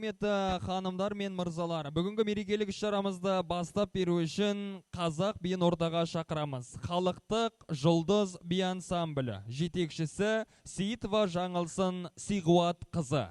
Құрметті ханымдар мен мырзалар, бүгінгі мерекелік іс-шарамызды бастап беру үшін қазақ биін ортаға шақырамыз. Халықтық Жұлдыз би ансамблі, жетекшісі Сейітова Жаңылсын Сиғуат қызы.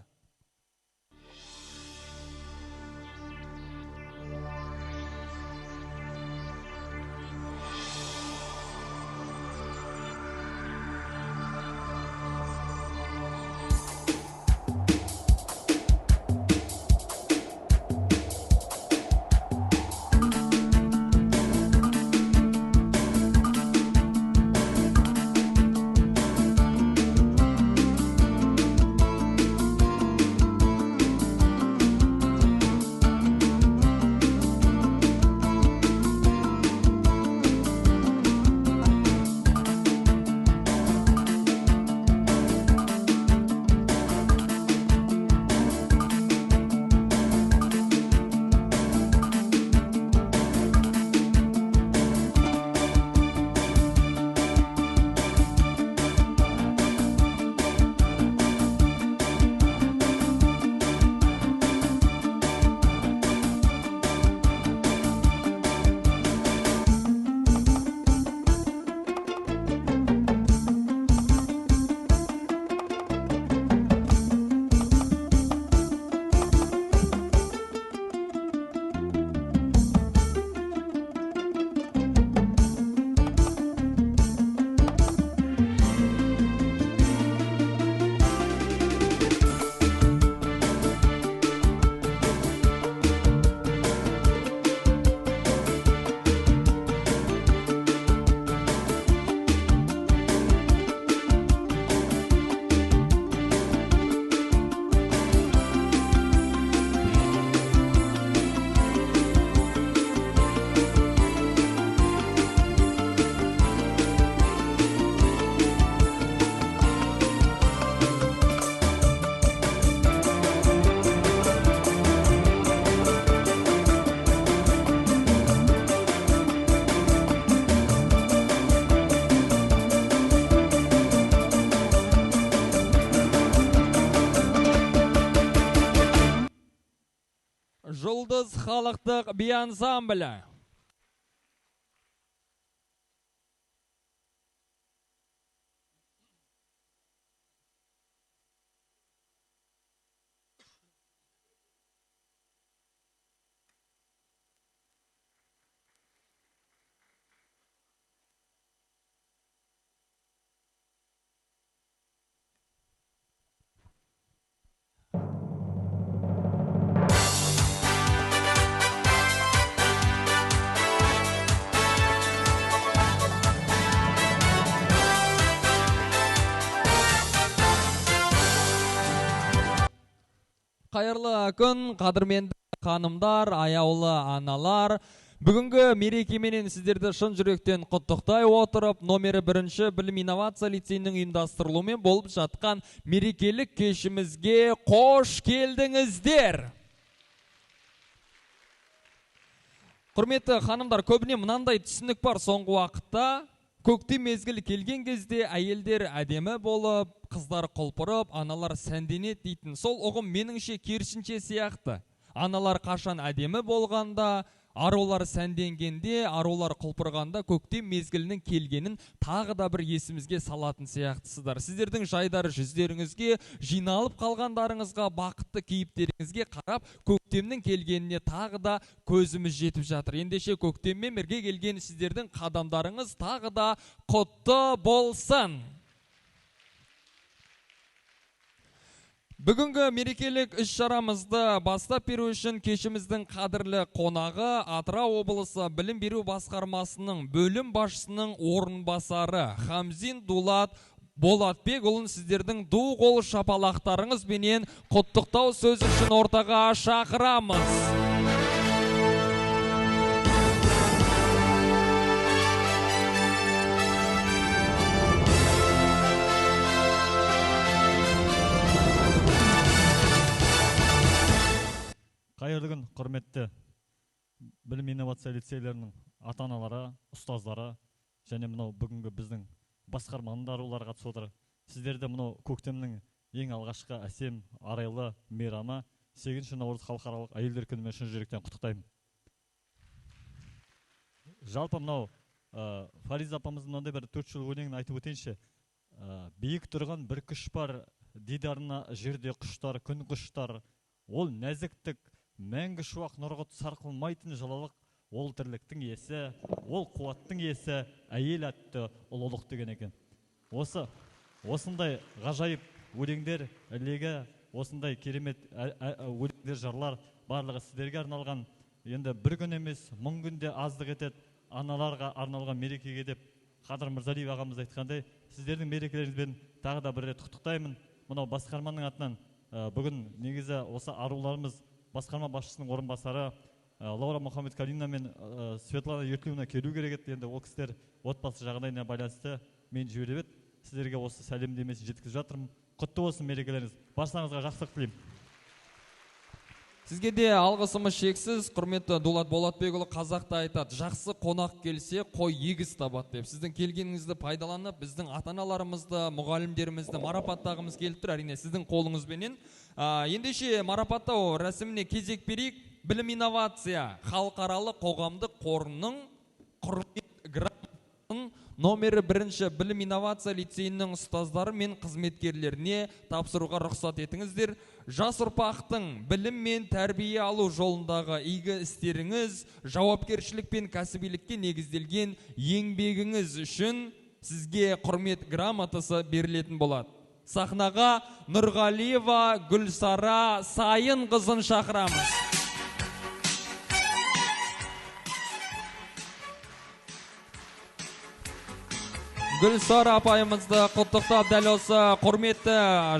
Жұлдыз халықтық би ансамблі. Қайырлы күн, қадірменді ханымдар, аяулы аналар. Бүгінгі мерекеменен сіздерді шын жүректен құттықтай отырып, номері 1 білім инновация лицейінің ұйымдастырылуымен болып жатқан мерекелік кешімізге қош келдіңіздер. Құрметті ханымдар, көбіне мынандай түсінік бар соңғы уақытта. Көктем мезгілі келген кезде әйелдер әдемі болып, қыздар құлпырып, аналар сәнденеді дейтін. Сол ұғым меніңше керісінше сияқты. Аналар қашан әдемі болғанда, арулар сәнденгенде, арулар құлпырғанда көктем мезгілінің келгенін тағы да бір есімізге салатын сияқтысыздар. Сіздердің жайдары жүздеріңізге, жиналып қалғандарыңызға, бақытты кейіптеріңізге қарап, көктемнің келгеніне тағы да көзіміз жетіп жатыр. Ендеше көктеммен бірге келген сіздердің қадамдарыңыз тағы да құтты болсын. Бүгінгі мерекелік іс-шарамызды бастап беру үшін кешіміздің қадірлі қонағы Атырау облысы білім беру басқармасының бөлім басшысының орынбасары Хамзин Дулат Болатбекұлын сіздердің ду қол шапалақтарыңызбенен құттықтау сөз үшін ортаға шақырамыз. Қайырлы күн, құрметті білім инновация лицейлерінің ата-аналары, ұстаздары және мынау бүгінгі біздің басқарманың да арулары қатысып отыр. Сіздерді мынау көктемнің ең алғашқы әсем, арайлы мейрамы 8 наурыз халықаралық әйелдер күнімен шын жүректен құттықтаймын. Жалпы мынау Фариза апамыздың мынандай бір 4 жыл өлеңін айтып өтейінші. Биік тұрған бір күш бар, дидарына жерде құштар, күн құштар. Ол нәзіктік, мәңгі шуақ нұрға сарқылмайтын жылылық, ол тірліктің иесі, ол қуаттың иесі, әйел атты ұлылық деген екен. Осындай ғажайып өлеңдер легі, осындай керемет өлеңдер, жырлар барлығы сіздерге арналған. Енді бір күн емес, 1000 күнде аздық етеді аналарға арналған мерекеге деп Қадыр Мырзалиев ағамыз айтқандай, сіздердің мерекелеріңізбен тағы да бір рет құттықтаймын. Мынау басқарманың атынан бүгін негізі осы аруларымыз басқарма басшысының орынбасары Лаура Мұхаммедкалина мен Светлана Еркеевна келу керек еді. Енді ол кісілер отбасы жағдайына байланысты мен жіберіп еді. Сіздерге осы сәлемдемесін жеткізіп жатырмын. Құтты болсын мерекелеріңіз. Баршаңызға жақсылық тілеймін. Сізге де алғысымыз шексіз, құрметті Дулат Болатбекұлы. Қазақта айтады, жақсы қонақ келсе қой егіз табады деп. Сіздің келгеніңізді пайдаланып, біздің ата-аналарымызды, мұғалімдерімізді марапаттағымыз келіп тұр, әрине сіздің қолыңызбенен. Ендеше марапаттау рәсіміне кезек берейік. Білім инновация халықаралық қоғамдық қорының құрмет грамотасын номері 1 білім инновация лицейінің ұстаздары мен қызметкерлеріне тапсыруға рұқсат етіңіздер. Жас ұрпақтың білім мен тәрбие алу жолындағы игі істеріңіз, жауапкершілік пен кәсібилікке негізделген еңбегіңіз үшін сізге құрмет грамотасы берілетін болады. Сахнаға Нұрғалиева Гүлсара Сайын қызын шақырамыз. Гүлсара апайымызды құттықтап, дәл осы құрметті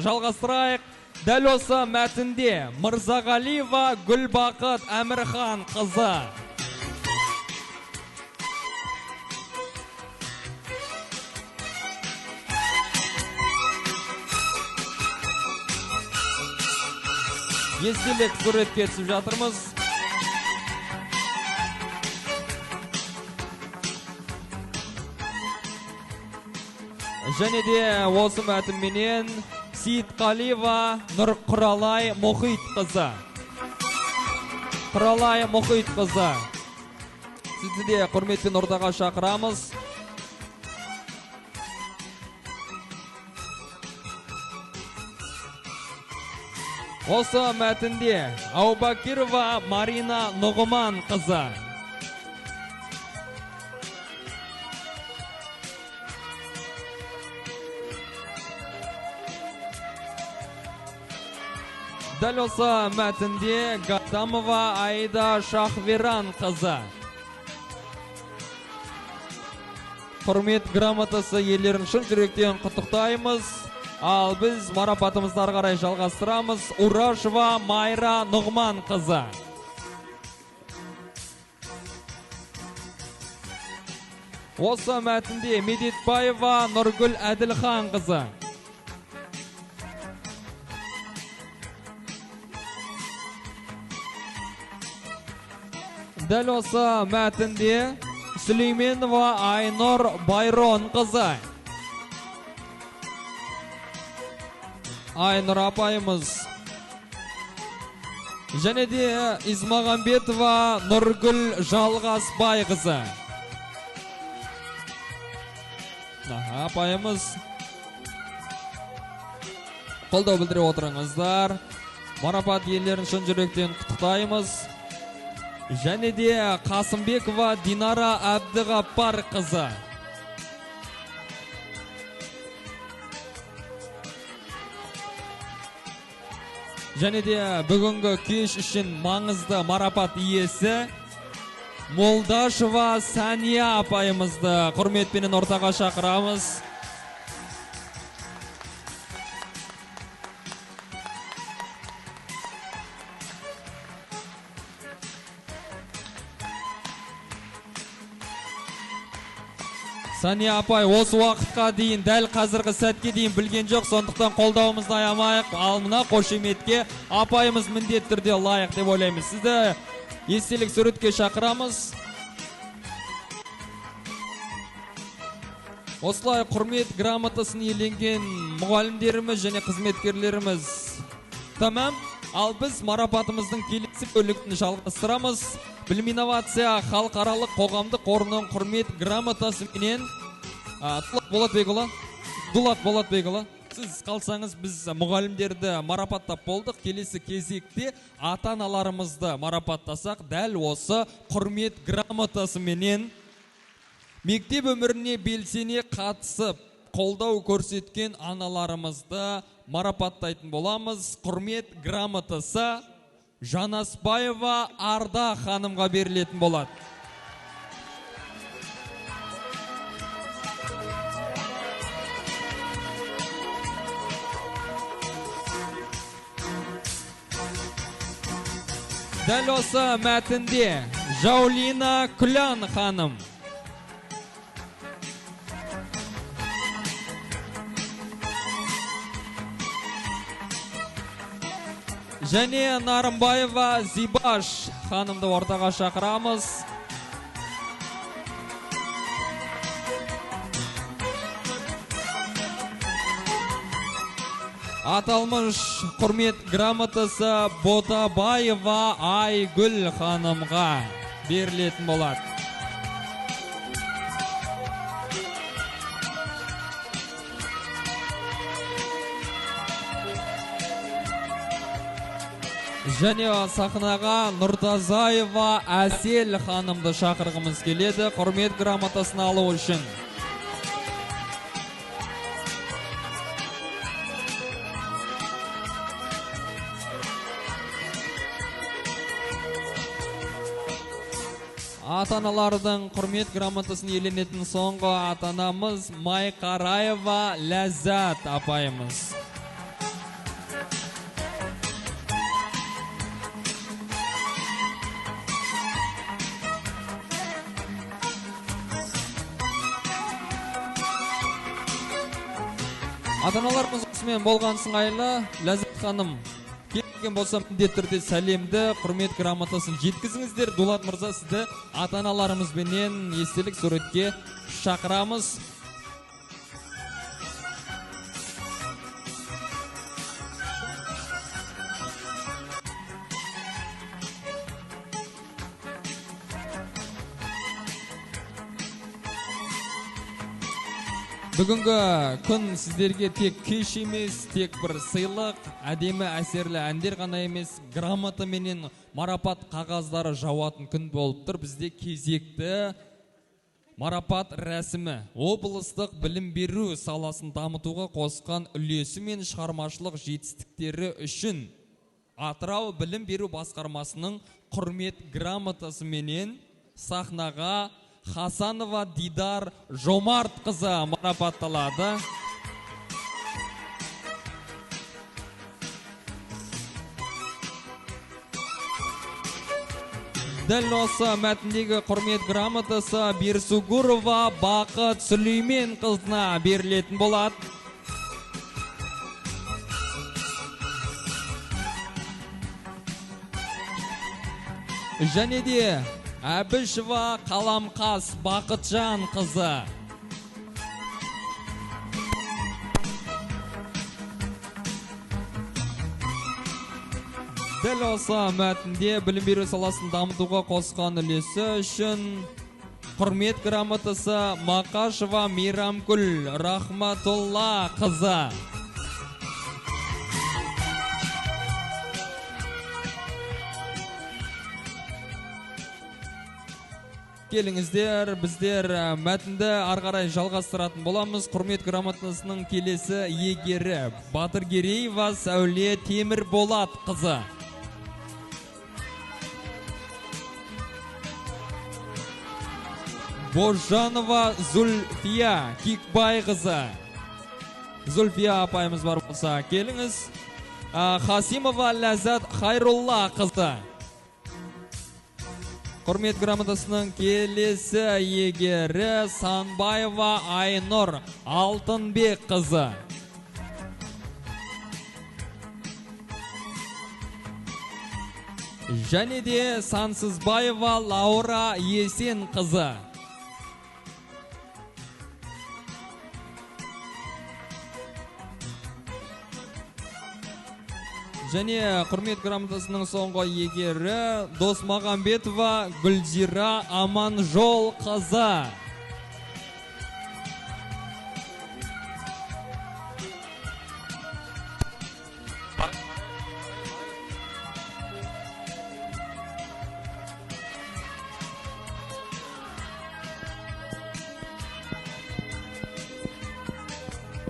жалғастырайық. Дәл осы мәтінде Мырзағалиева Гүлбақыт Әмірхан қызы. Естелік суретке түсіп жатырмыз. Және де осы мәтінменен Сейітқалиева Нұрқұралай Мұхитқызы. Құралай Мұхитқызы. Сізді де құрметпен ортаға шақырамыз. Осы мәтінде Аубакирова Марина Нұғыман қызы. Дәл осы мәтінде Гатамова Аида Шахверан қызы. Құрмет грамотасы иелерін шын жүректен құттықтаймыз. Ал біз марапатымызды ары қарай жалғастырамыз. Урашева Майра Нұғман қызы. Осы мәтінде Медетбаева Нұргүл Әділхан қызы. Дәл осы мәтінде Сүлейменова Айнұр Байрон қызы. Айнұр апайымыз. Және де Измағамбетова Нұргүл Жалғасбай қызы. Апайымыз. Қолдау білдіре отырыңыздар. Марапат иелерін шын жүректен құттықтаймыз. Және де Қасымбекова Динара Әбдіғаппар қызы. Және де бүгінгі кеш үшін маңызды марапат иесі Молдашева Сания апайымызды құрметпенен ортаға шақырамыз. Сания апай осы уақытқа дейін, дәл қазіргі сәтке дейін білген жоқ, сондықтан қолдауымызды аямайық. Ал мына қошеметке апайымыз міндетті түрде лайық деп ойлаймыз. Сізді естелік суретке шақырамыз. Осылай құрмет грамотасын иеленген мұғалімдеріміз және қызметкерлеріміз. Тамам. Ал біз марапатымыздың келесі бөлігін жалғастырамыз. Білім инновация халықаралық қоғамдық қорының құрмет грамотасыменен Дулат Болатбекұлы, Дулат Болатбекұлы, сіз қалсаңыз, біз мұғалімдерді марапаттап болдық. Келесі кезекте ата-аналарымызды марапаттасақ, дәл осы құрмет грамотасыменен мектеп өміріне белсене қатысып, қолдау көрсеткен аналарымызды марапаттайтын боламыз. Құрмет грамотасы Жанаспаева Арда ханымға берілетін болады. Дәл осы мәтінде Жаулина Күлян ханым. Және Нарымбаева Зибаш ханымды ортаға шақырамыз. Аталмыш құрмет грамотасы Ботабаева Айгүл ханымға берілетін болады. Және сахнаға Нұртазаева Әсел ханымды шақырғымыз келеді құрмет грамотасын алу үшін. Ата-аналардың құрмет грамотасын иеленетін соңғы ата-анамыз Майқараева Ләззат апайымыз. Ата-аналарымыз осымен болған сыңайлы. Ләззат ханым, келген болса міндетті түрде сәлемді, құрмет грамотасын жеткізіңіздер. Дулат мырза, сізді ата-аналарымызбенен естелік суретке шақырамыз. Бүгінгі күн сіздерге тек кеш емес, тек бір сыйлық, әдемі әсерлі әндер ғана емес, грамота менен марапат қағаздары жауатын күн болып тұр. Бізде кезекті марапат рәсімі облыстық білім беру саласын дамытуға қосқан үлесі мен шығармашылық жетістіктері үшін Атырау білім беру басқармасының құрмет грамотасы менен сахнаға Хасанова Дидар Жомарт қызы марапатталады. Дәл осы мәтіндегі құрмет грамотасы Берсугурова Бақыт Сүлеймен қызына берілетін болады. Және де Әбішева Қаламқас Бақытжан қызы. Дәл осы мәтінде білім беру саласын дамытуға қосқан үлесі үшін құрмет грамотасы Мақашева Мейрамкүл Рахматулла қызы. Келіңіздер, біздер мәтінді ары қарай жалғастыратын боламыз. Құрмет грамотасының келесі иегері Батыргереева Сәуле Темірболат қызы. Божанова Зүлфия Кикбай қызы. Зүлфия апайымыз бар болса, келіңіз. Хасимова Ләззат Хайрулла қызы. Құрмет грамотасының келесі иегері Санбаева Айнұр Алтынбек қызы. Және де Сансызбаева Лаура Есен қызы. Және құрмет грамотасының соңғы иегері Досмағамбетова Гүлзира Аманжол қызы.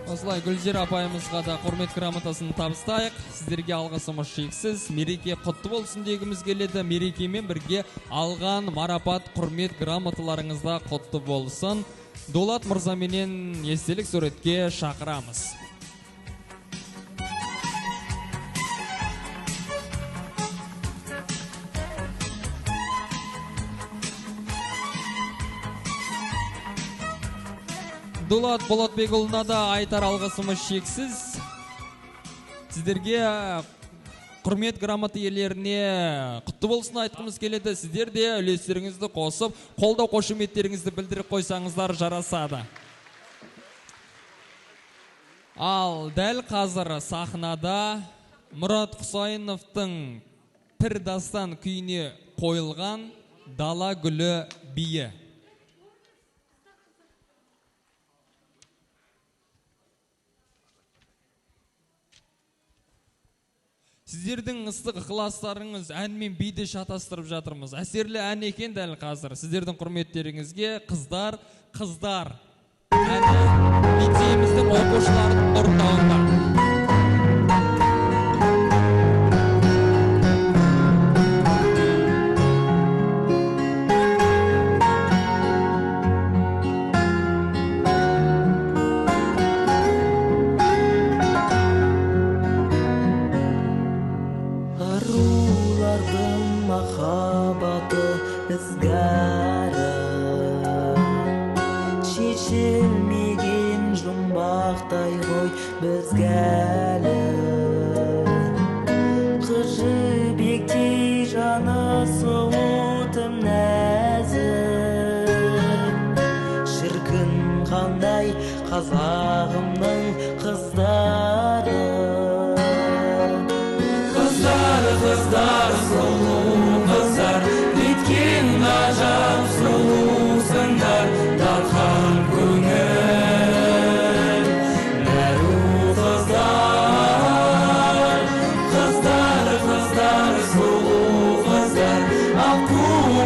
Осылай Гүлзира апайымызға да құрмет грамотасын табыстайық. Сіздерге алғысымыз шексіз. Мереке құтты болсын дегіміз келеді. Мерекемен бірге алған марапат, құрмет грамоталарыңыз да құтты болсын. Дулат мырзаменен естелік суретке шақырамыз. Дулат Болатбекұлына да айтар алғысымыз шексіз. Сіздерге құрмет грамота иелеріне құтты болсын айтқымыз келеді. Сіздер де үлестеріңізді қосып, қолдау қошеметтеріңізді білдіріп қойсаңыздар жарасады. Ал дәл қазір сахнада Мұрат Құсайыновтың Пір дастан күйіне қойылған Дала гүлі биі. Сіздердің ыстық ықыластарыңыз ән мен биді шатастырып жатырмыз. Әсерлі ән екен дәл қазір. Сіздердің құрметтеріңізге қыздар, қыздар әні лицейіміздің оқушыларының орындауында. Шешілмеген жұмбақтай ғой бізге әлі. Қыз жібектей жаны сұлу тым нәзік, шіркін қандай қазағымның қыздары. Қыздар, қыздар, сұлу қыздар, неткен ғажап сұлусыңдар, дархан көңіл нәру қыздар. Қыздар, қыздар, сұлу қыздар, аққу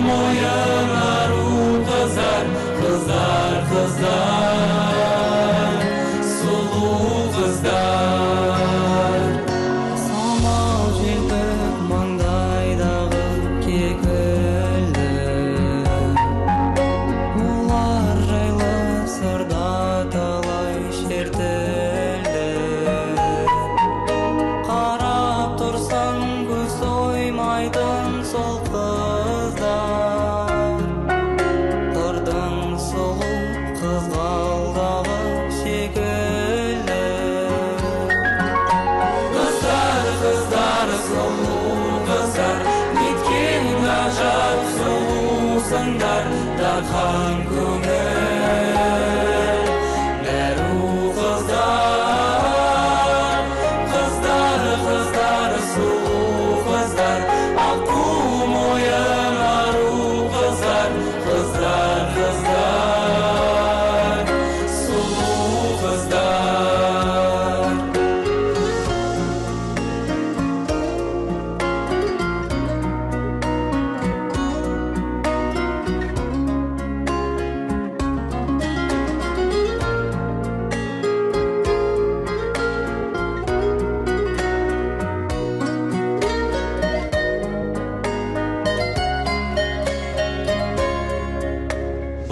мойын ару қыздар, қыздар, қыздар, сұлу қыздар. Самал желпіп маңдайдағы кекілді, олар жайлы сырда талай шертілді. Қарап тұрсаң көз тоймайтын сол қыздар, қырдың сұлу қызғалдағы секілді. Қыздар, қыздар, сұлу қыздар, неткен ғажап сұлусыңдар, дархан көңіл нәру қыздар. Қыздар, қыздар, сұлу қыздар, аққу мойын ару қыздар, қыздар, қыздар, сұлу қыздар.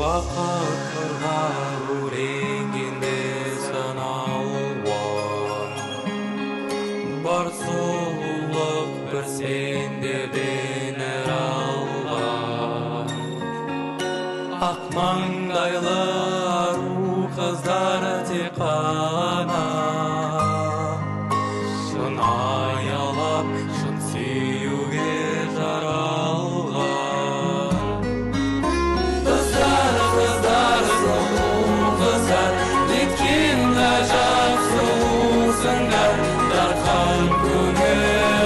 Бақыт қырға бөленгенде санаулы, бар сұлулық бір сендерден нәр алған. Ақ маңдайлы ару қыздар тек қана шын аялап, шын сүюге жаралған. Қыздар, қыздар, сұлу қыздар, неткен ғажап сұлусыңдар, дархан көңіл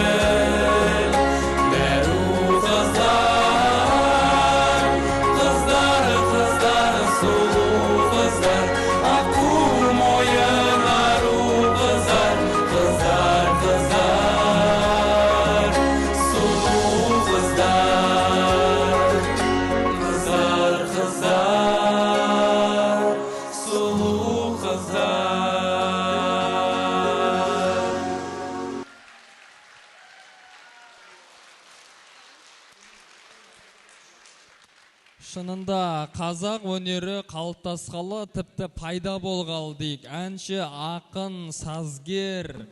Қазақ өнері қалыптасқалы, тіпті пайда болғалы дейік. Әнші, ақын, сазгер,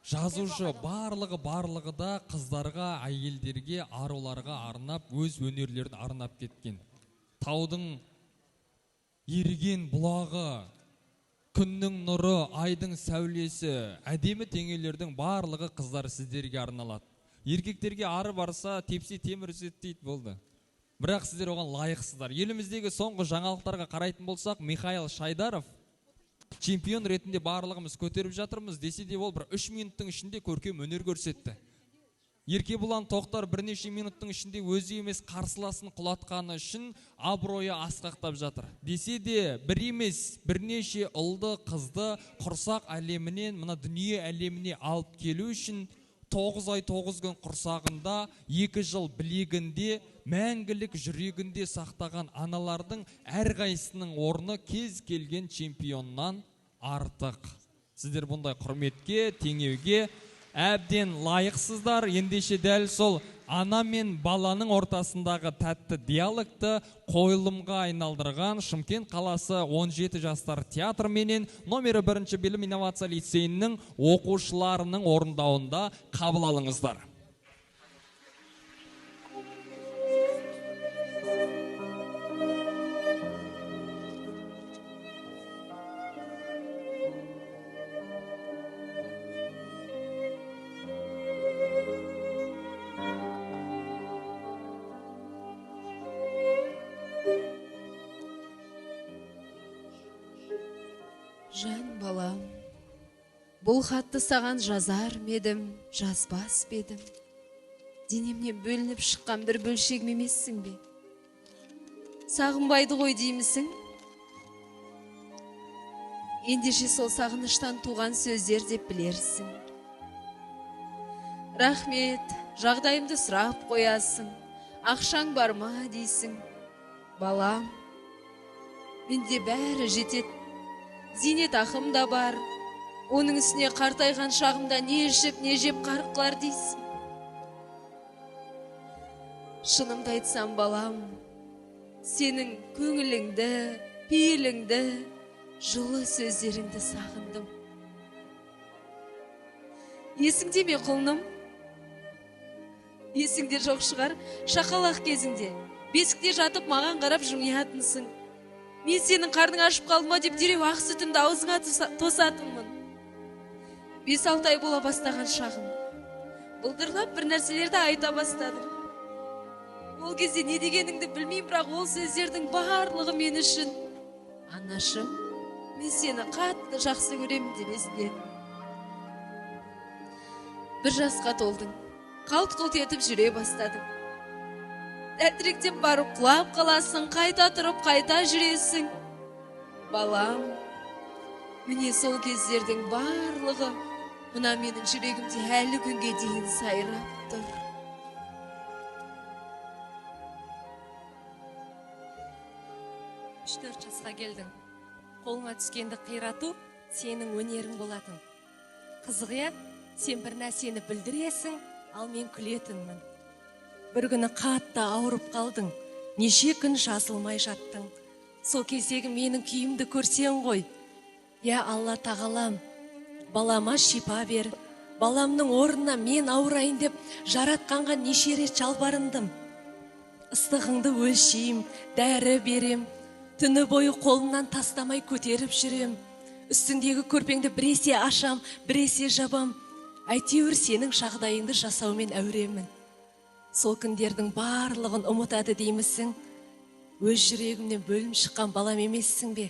жазушы, барлығы да қыздарға, әйелдерге, аруларға арнап, өз өнерлерін арнап кеткен. Таудың еріген бұлағы, күннің нұры, айдың сәулесі, әдемі теңеулердің барлығы қыздар сіздерге арналады. Еркектерге ары барса, тепсе темір үзеді дейді, болды. Бірақ сіздер оған лайықсыздар. Еліміздегі соңғы жаңалықтарға қарайтын болсақ, Михаил Шайдаров чемпион ретінде барлығымыз көтеріп жатырмыз десе де, ол бір 3 минуттың ішінде көркем өнер көрсетті. Еркебұлан Тоқтар бірнеше минуттың ішінде өзі емес қарсыласын құлатқаны үшін абыройы асқақтап жатыр. Десе де бір емес, бірнеше ұлды, қызды құрсақ әлемінен, мына дүние әлеміне алып келу үшін 9 ай 9 күн құрсағында, 2 жыл білегінде, мәңгілік жүрегінде сақтаған аналардың әрқайсысының орны кез келген чемпионнан артық. Сіздер бұндай құрметке, теңеуге әбден лайықсыздар. Ендеше дәл сол ана мен баланың ортасындағы тәтті диалогты қойылымға айналдырған Шымкент қаласы 17 жастар театры менен номері 1 білім инновация лицейінің оқушыларының орындауында қабыл алыңыздар. Жан балам, бұл хатты саған жазар ма едім, жазбас па едім? Денемнен бөлініп шыққан бір бөлшегім емессің бе? Сағынбайды ғой деймісің? Ендеше сол сағыныштан туған сөздер деп білерсің. Рахмет, жағдайымды сұрап қоясың, ақшаң бар ма дейсің. Балам, менде бәрі жетеді. Зейнетақым да бар. Оның үстіне қартайған шағымда не ішіп, не жеп қарық қылар дейсің. Шынымды айтсам, балам, сенің көңіліңді, пейіліңді, жылы сөздеріңді сағындым. Есіңде ме, құлыным? Есіңде жоқ шығар, шақалақ кезіңде. Бесікте жатып маған қарап жымиятынсың. Мен сенің қарның ашып қалды ма деп дереу ақ сүтімді аузыңа тосатынмын. 5-6 ай бола бастаған шағым. Былдырлап бір нәрселерді айта бастадым. Ол кезде не дегеніңді білмеймін, бірақ ол сөздердің барлығы мен үшін. Анашым, мен сені қатты жақсы көремін деп естіледі. 1 жасқа толдың. Қалт-құлт етіп жүре бастадың. Тәтіректеп барып құлап қаласың, қайта тұрып қайта жүресің. Балам, міне сол кездердің барлығы мына менің жүрегімде әлі күнге дейін сайрап тұр. Үш 4 жасқа келдің. Қолыңа түскенді қирату сенің өнерің болатын. Қызық иә, сен бір нәрсені білдіресің, ал мен күлетінмін. Бір күні қатты ауырып қалдың, неше күн жазылмай жаттың. Сол кездегі менің күйімді көрсең ғой. Я Алла тағалам, балама шипа бер, баламның орнына мен ауырайын деп жаратқанға неше рет жалбарындым. Ыстығыңды өлшейм, дәрі берем, түні бойы қолымнан тастамай көтеріп жүрем. Үстіңдегі көрпеңді біресе ашам, біресе жабам. Әйтеуір сенің жағдайыңды жасаумен әуремін. Сол күндердің барлығын ұмытады деймісің? Өз жүрегімнен бөлім шыққан балам емессің бе?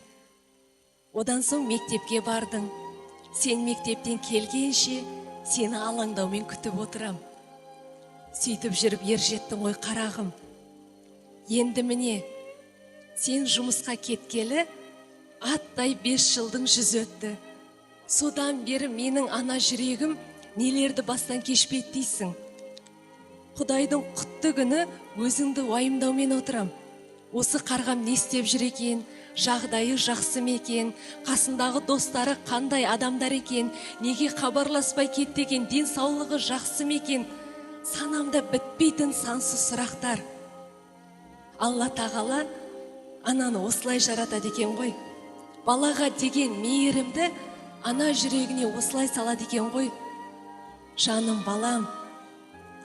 Одан соң мектепке бардың. Сен мектептен келгенше сені алаңдаумен күтіп отырам. Сөйтіп жүріп ер жеттің ғой қарағым. Енді міне, сен жұмысқа кеткелі аттай 5 жылдың жүзі өтті. Содан бері менің ана жүрегім нелерді бастан кешпейді дейсің. Құдайдың құтты күні өзіңді уайымдаумен отырам. Осы қарғам не істеп жүр екен, жағдайы жақсы ма екен, қасындағы достары қандай адамдар екен, неге хабарласпай кетті екен, денсаулығы жақсы ма екен, санамда бітпейтін сансыз сұрақтар. Алла тағала ананы осылай жаратады екен ғой. Балаға деген мейірімді ана жүрегіне осылай салады екен ғой. Жаным балам,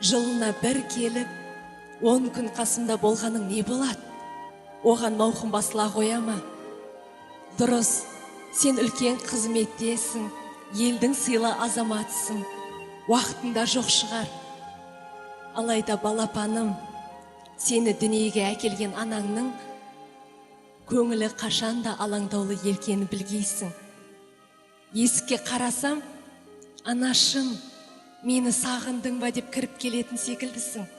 жылына бір келіп, 10 күн қасымда болғаның не болады? Оған мауқым басыла қоя ма? Дұрыс, сен үлкен қызметтесің, елдің сыйлы азаматысың, уақытында жоқ шығар. Алайда балапаным, сені дүниеге әкелген анаңның көңілі қашан да алаңдаулы екенін білгейсің. Есікке қарасам, анашым, мені сағындың ба деп кіріп келетін секілдісің.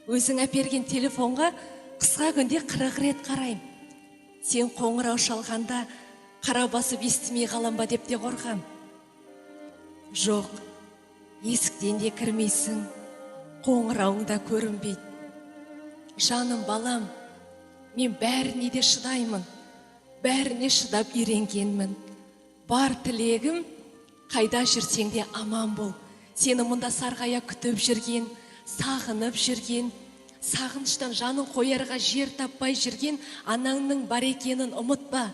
Өзің әперген телефонға қысқа күнде 40 рет қараймын. Сен қоңырау шалғанда қара басып естімей қалам ба деп те қорқам. Жоқ, есіктен де кірмейсің, қоңырауың да көрінбейді. Жаным балам, мен бәріне де шыдаймын, бәріне шыдап үйренгенмін. Бар тілегім, қайда жүрсең де аман бол. Сені мұнда сарғая күтіп жүрген, сағынып жүрген, сағыныштан жанын қоярға жер таппай жүрген анаңның бар екенін ұмытпа.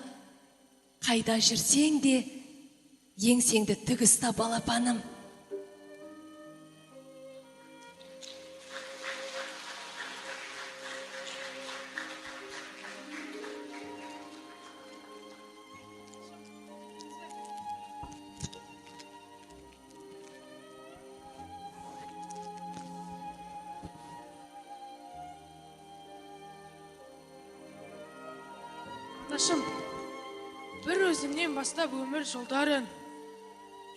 Қайда жүрсең де еңсеңді тік ұста, балапаным. Анашым, бір өзімнен бастап өмір жолдарын,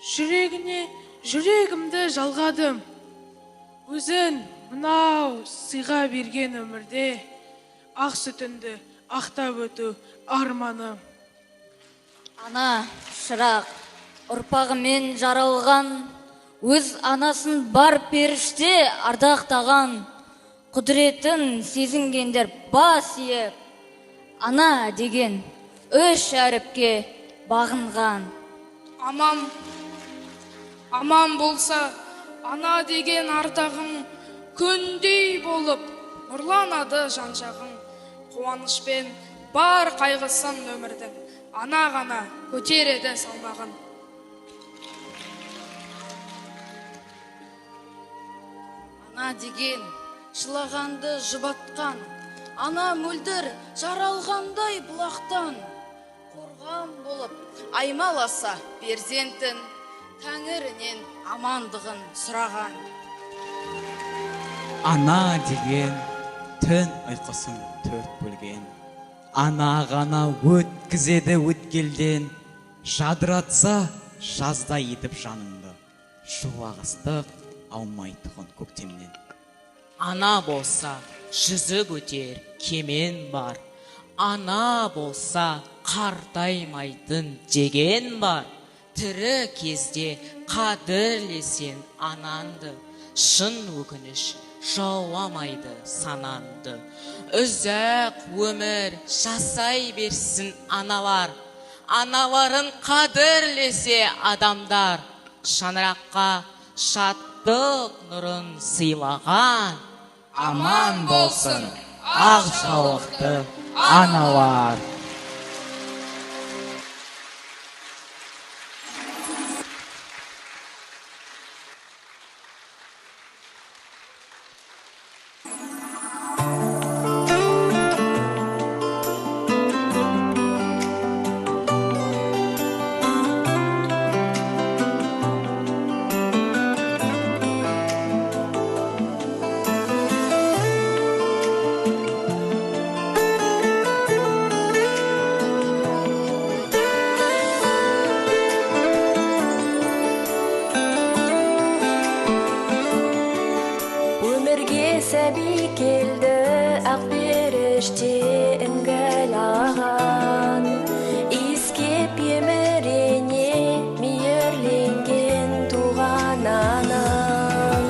жүрегіне жүрегімді жалғадым. Өзін мынау сыйға берген өмірде ақ сүтінді ақтап өту арманым. Ана шырақ, ұрпағымен жаралған, өз анасын бар періште ардақтаған, құдіретін сезінгендер бас иіп, ана деген үш әріпке бағынған. Аман, аман болса, ана деген ардағың күндей болып нұрланады жан-жағың. Қуанышпен бар қайғысын өмірдің, ана ғана көтереді салмағын. Ана деген жылағанды жұбатқан, ана мөлдір жаралғандай бұлақтан, қорған болып аймаласа перзентін, тәңірінен амандығын сұраған. Ана деген түн ұйқысын төрт бөлген, ана ғана өткізеді өткелден, жадыратса жаздай етіп жаныңды, шуақ ыстық алмайтұғын көктемнен. Ана болса жүзіп өтер кемен бар, ана болса қартаймайтын деген бар. Тірі кезде қадірлесең ананды, шын өкініш жауламайды сананды. Ұзақ өмір жасай берсін аналар, аналарын қадірлесе адамдар, шаңыраққа шаттық нұрын сыйлаған. Аман болсын ақ жаулықты аналар. Өмірге сәби келді, ақ періште іңгәлаған, иіскеп емірене мейірленген туған анам.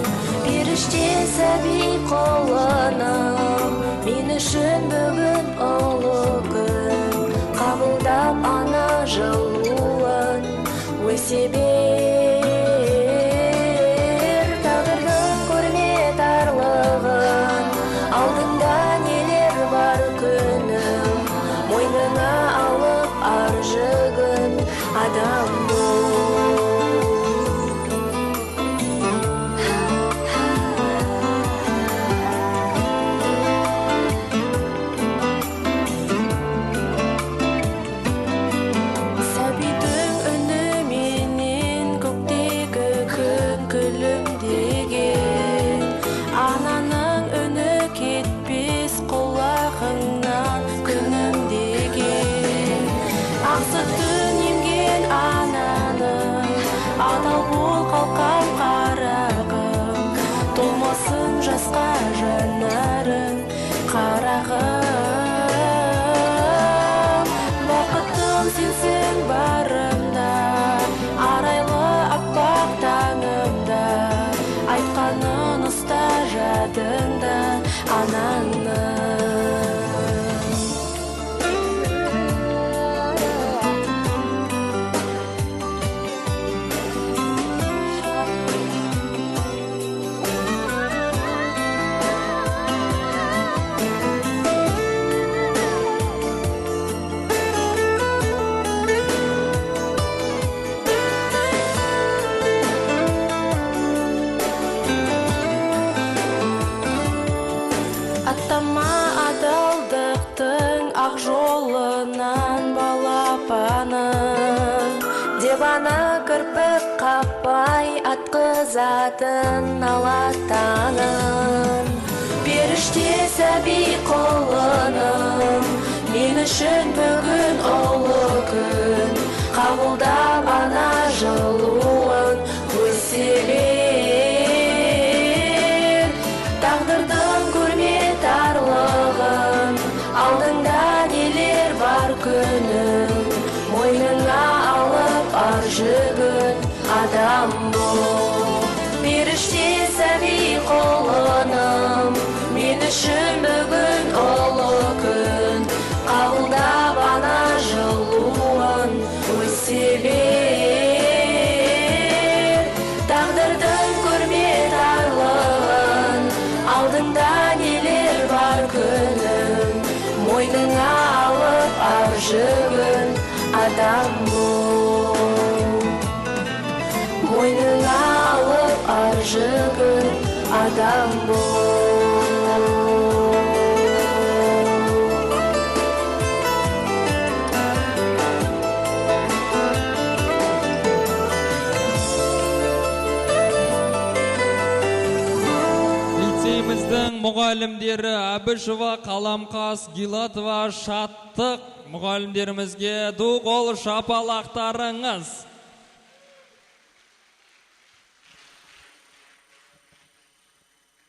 Періште сәби қолының, мен үшін бүгін ұлы күн, қабылдап ана жылуын өсе бер. Тағдырдың көрме тарлығын, алдыңда нелер бар күнім, Ана кірпік қақпай атқызатын ала таңын. Періште сәби құлыным, мен үшін бүгін ұлы күн. Қабылдап ана жылуын өсе бер. Тағдырдың көрме тарлығын, алдыңда нелер бар күнім. Мойныңа алып ар жүгін, адам бол. Періште сәби құлыным, мен үшін бүгін ұлы күн. Қабылдап ана жылуын өсе бер. Тағдырдың көрме тарлығын, алдыңда нелер бар күнім. Мойныңа алып ар жүгін, адам бол. Мойныңа алып ар жүгін, адам бол. Лицейіміздің мұғалімдері Әбішева, Қаламқас, Гилатова, Шаттық мұғалімдерімізге ду қол шапалақтарыңыз.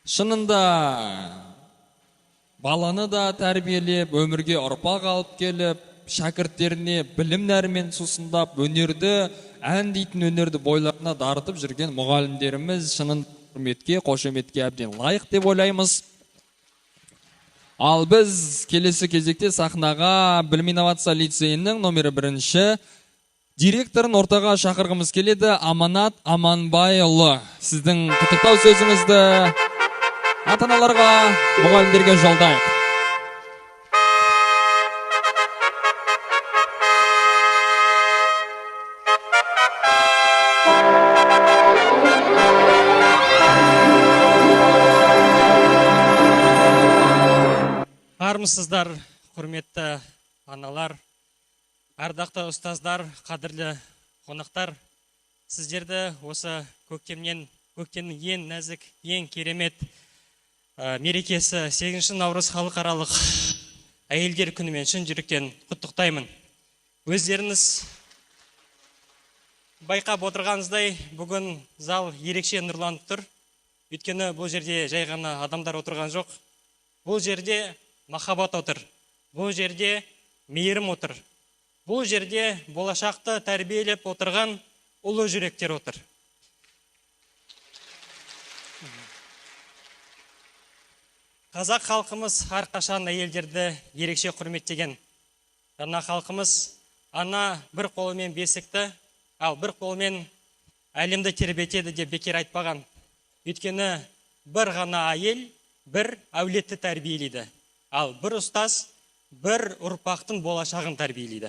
Шынында баланы да тәрбиелеп, өмірге ұрпақ алып келіп, шәкірттеріне білім нәрімен сусындап, өнерді, ән дейтін өнерді бойларына дарытып жүрген мұғалімдеріміз шынын құрметке, қошеметке әбден лайық деп ойлаймыз. Ал біз келесі кезекте сахнаға Білім инновация лицейінің номері 1 директорын ортаға шақырғымыз келеді, Аманат Аманбайұлы. Сіздің құттықтау сөзіңізді ата-аналарға, мұғалімдерге жолдайық. Армысыздар, құрметті аналар, ардақты ұстаздар, қадірлі қонақтар. Сіздерді осы көктемнің ең нәзік, ең керемет мерекесі 8 наурыз халықаралық әйелдер күнімен шын жүректен құттықтаймын. Өздеріңіз байқап отырғаныңыздай, бүгін зал ерекше нұрланып тұр. Өйткені бұл жерде жай ғана адамдар отырған жоқ. Бұл жерде махаббат отыр, бұл жерде мейірім отыр, бұл жерде болашақты тәрбиелеп отырған ұлы жүректер отыр. Қазақ халқымыз әрқашан әйелдерді ерекше құрметтеген. Дана халқымыз ана бір қолымен бесікті, ал бір қолымен әлемді тербетеді деп бекер айтпаған. Өйткені бір ғана әйел бір әулетті тәрбиелейді. Ал бір ұстаз бір ұрпақтың болашағын тәрбиелейді.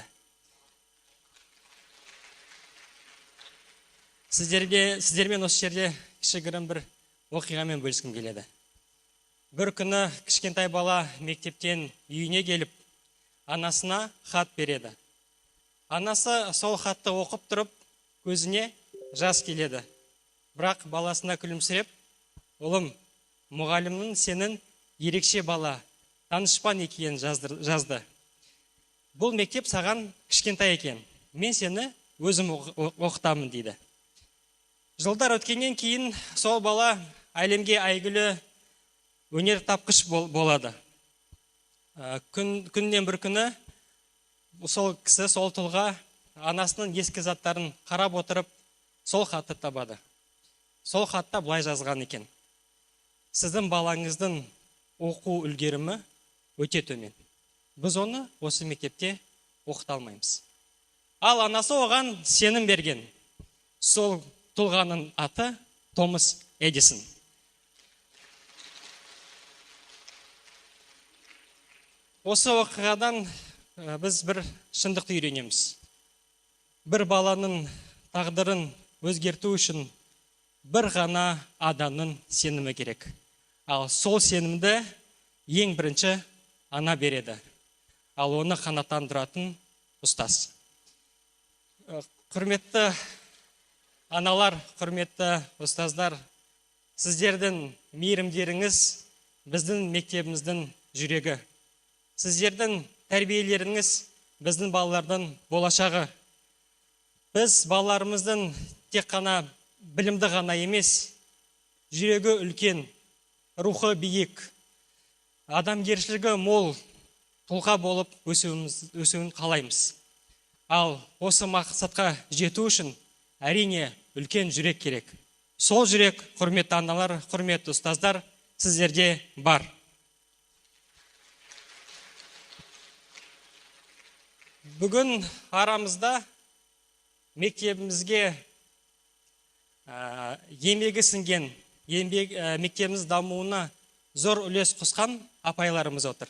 Сіздермен осы жерде кішігірім бір оқиғамен бөліскім келеді. Бір күні кішкентай бала мектептен үйіне келіп, анасына хат береді. Анасы сол хатты оқып тұрып, көзіне жас келеді. Бірақ баласына күлімсіреп, ұлым, мұғалімнің сенің ерекше бала, танышпан екенін жазды. Бұл мектеп саған кішкентай екен, мен сені өзім оқытамын дейді. Жылдар өткеннен кейін сол бала әлемге әйгілі өнер тапқыш болады. Күннен бір күні сол кісі, сол тұлға анасының ескі заттарын қарап отырып, сол хатты табады. Сол хатта былай жазған екен: сіздің балаңыздың оқу үлгерімі өте төмен. Біз оны осы мектепте оқыта алмаймыз. Ал анасы оған сенім берген. Сол тұлғаның аты Томас Эдисон. Осы оқиғадан біз бір шындықты үйренеміз. Бір баланың тағдырын өзгерту үшін бір ғана адамның сенімі керек. Ал сол сенімді ең бірінші ана береді. Ал оны қанаттандыратын ұстаз. Құрметті аналар, құрметті ұстаздар, сіздердің мейірімдеріңіз біздің мектебіміздің жүрегі. Сіздердің тәрбиелеріңіз біздің балалардың болашағы. Біз балаларымыздың тек қана білімді ғана емес, жүрегі үлкен, рухы биік, адамгершілігі мол тұлға болып өсуін қалаймыз. Ал осы мақсатқа жету үшін әрине үлкен жүрек керек. Сол жүрек, құрметті аналар, құрметті ұстаздар, сіздерде бар. Бүгін арамызда мектебімізге еңбегі сіңген, мектебіміз дамуына зор үлес қосқан апайларымыз отыр.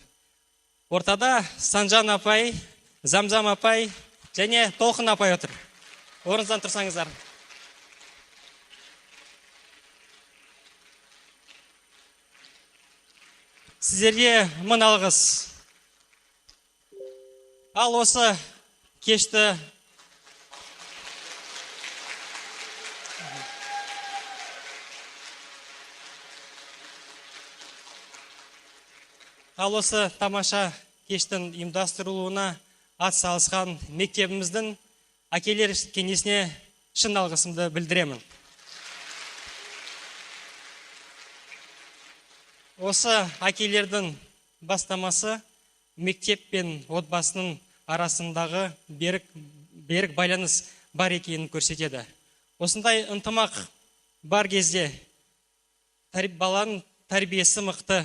Ортада Санжан апай, Замзам апай және Толқын апай отыр. Орныңыздан тұрсаңыздар. Сіздерге мың алғыс. Ал осы кешті тамаша кештің ұйымдастырылуына ат салысқан мектебіміздің әкелер кеңесіне шын алғысымды білдіремін. Осы әкелердің бастамасы мектеп пен отбасының арасындағы берік байланыс бар екенін көрсетеді. Осындай ынтымақ бар кезде баланың тәрбиесі мықты,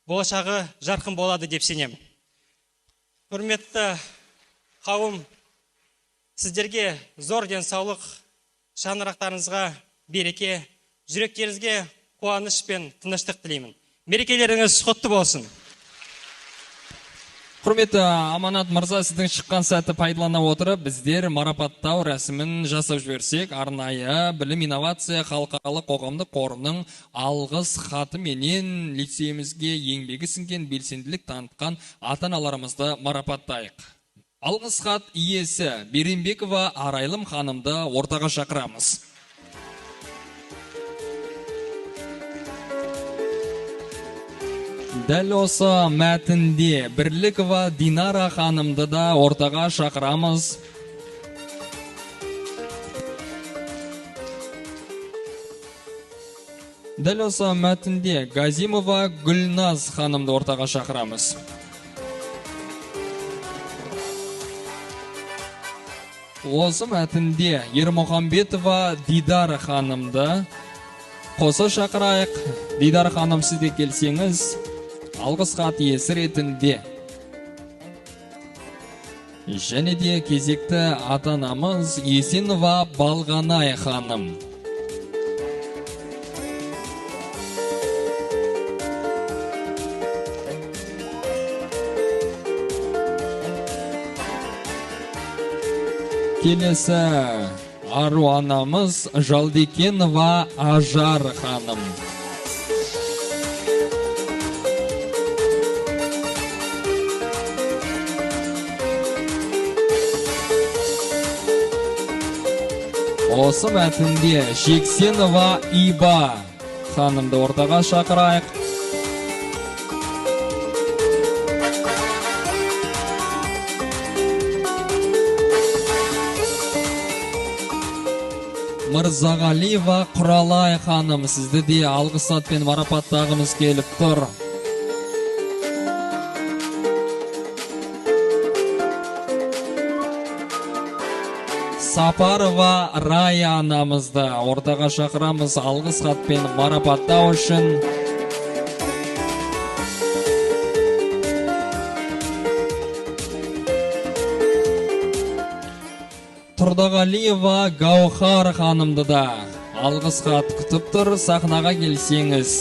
болашағы жарқын болады деп сенемін. Құрметті қауым, сіздерге зор денсаулық, шаңырақтарыңызға береке, жүректеріңізге қуаныш пен тыныштық тілеймін. Мерекелеріңіз құтты болсын. Құрметті Аманат мырза, сіздің шыққан сәтті пайдалана отырып, біздер марапаттау рәсімін жасап жіберсек, арнайы білім инновация халықаралық қоғамдық қорының алғыс хаты менен лицейімізге еңбегі сіңген белсенділік танытқан ата-аналарымызды марапаттайық. Алғыс хат иесі Беренбекова Арайлым ханымды ортаға шақырамыз. Дәл осы мәтінде Бірлікова Динара ханымды да ортаға шақырамыз. Дәл осы мәтінде Газимова Гүлназ ханымды ортаға шақырамыз. Осы мәтінде Ермұхамбетова Дидар ханымды қоса шақырайық. Дидар ханым, сіз де келсеңіз, алғыс хат иесі ретінде. Және де кезекті ата-анамыз Есенова Балғанай ханым. Келесі ару анамыз Жалдекенова Ажар ханым. Осы мәтінде Жексенова Иба ханымды ортаға шақырайық. Мырзағалиева Құралай ханым, сізді де алғыс хатпен марапаттағымыз келіп тұр. Сапарова Рая анамызды ортаға шақырамыз алғыс хатпен марапаттау үшін. Тұрдағалиева Гаухар ханымды да алғыс хат күтіп тұр, сахнаға келсеңіз.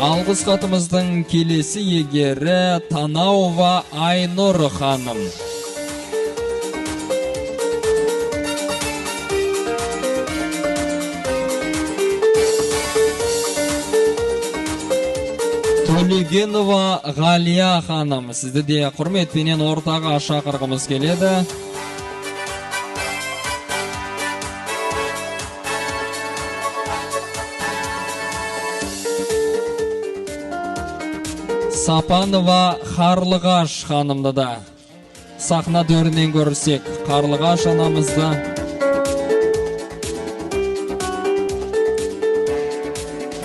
Алғыс хатымыздың келесі иегері Танауова Айнұр ханым. Төлегенова Ғалия ханым, сізді де құрметпенен ортаға шақырғымыз келеді. Сапанова Қарлығаш ханымды да сахна төрінен көрсек, Қарлығаш анамызды.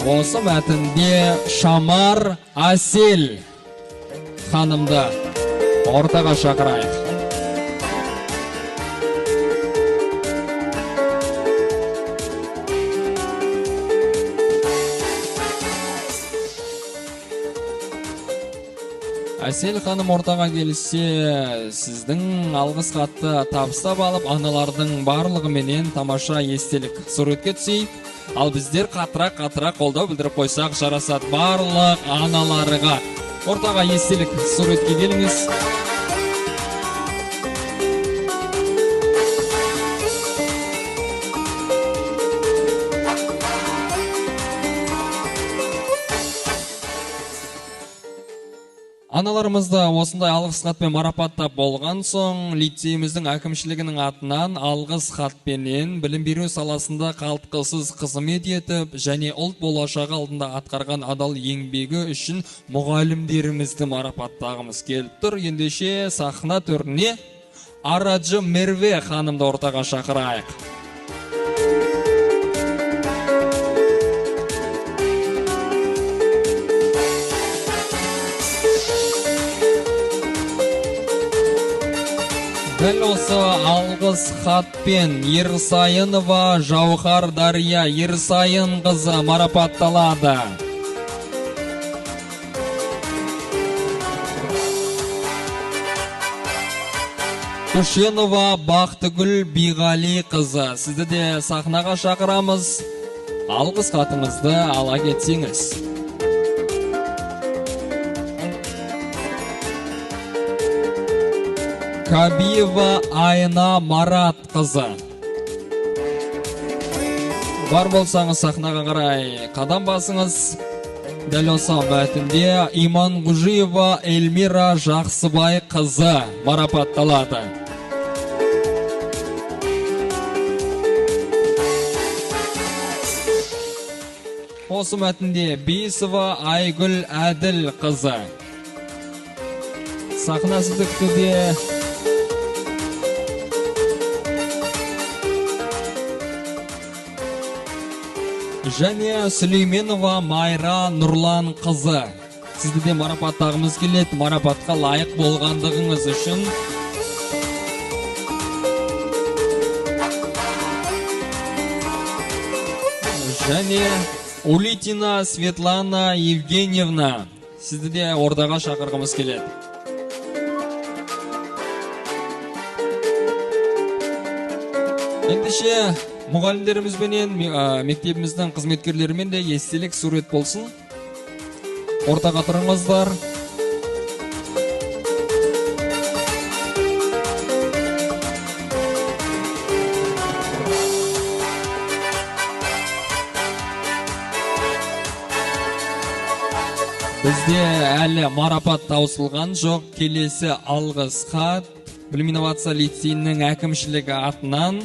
Осы мәтінде Шамар Әсел ханымды ортаға шақырайық. Әсел ханым ортаға келсе, сіздің алғыс хатты табыстап алып, аналардың барлығыменен тамаша естелік суретке түсейік. Ал біздер қатырақ-қатырақ қолдау білдіріп қойсақ жарасады барлық аналарға. Ортаға естелік суретке келіңіз. Аналарымызды осындай алғыс хатпен марапаттап болған соң, лицейіміздің әкімшілігінің атынан алғыс хатпенен білім беру саласында қалтқысыз қызмет етіп және ұлт болашағы алдында атқарған адал еңбегі үшін мұғалімдерімізді марапаттағымыз келіп тұр. Ендеше сахна төріне Араджы Мерве ханымды ортаға шақырайық. Дәл осы алғыс хатпен Ерсайынова Жауһар Дария Ерсайын қызы марапатталады. Көшенова Бақтыгүл Биғали қызы, сізді де сахнаға шақырамыз. Алғыс хатыңызды ала кетсеңіз. Кабиева Айна Марат қызы. Бар болсаңыз сахнаға қарай қадам басыңыз. Дәл осы мәтінде Иманғужиева Эльмира Жақсыбай қызы марапатталады. Осы мәтінде Бейсова Айгүл Әділ қызы. Сахна сізді күтуде. Және Сүлейменова Майра Нұрлан қызы. Сізді де марапаттағымыз келеді. Марапатқа лайық болғандығыңыз үшін. Және Улитина Светлана Евгеньевна. Сізді де ордаға шақырғымыз келеді. Ендеше мұғалімдерімізбенен, мектебіміздің қызметкерлерімен де естелік сурет болсын. Ортаға тұрыңыздар. Бізде әлі марапат таусылған жоқ. Келесі алғыс хат Білім инновация лицейінің әкімшілігі атынан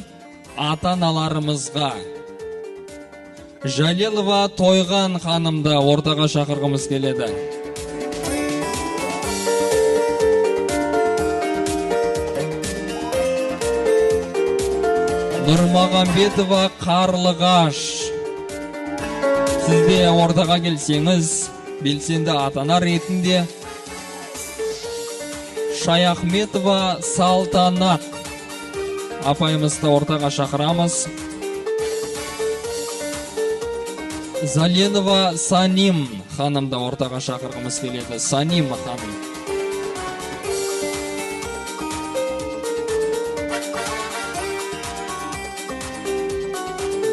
ата-аналарымызға. Жалелова Тойған ханымды ортаға шақырғымыз келеді. Нұрмағамбетова Қарлығаш. Сіз де ортаға келсеңіз, белсенді ата-ана ретінде. Шаяхметова Салтанат апайымызды ортаға шақырамыз. Заленова Саним ханымды ортаға шақырғымыз келеді. Саним ханым.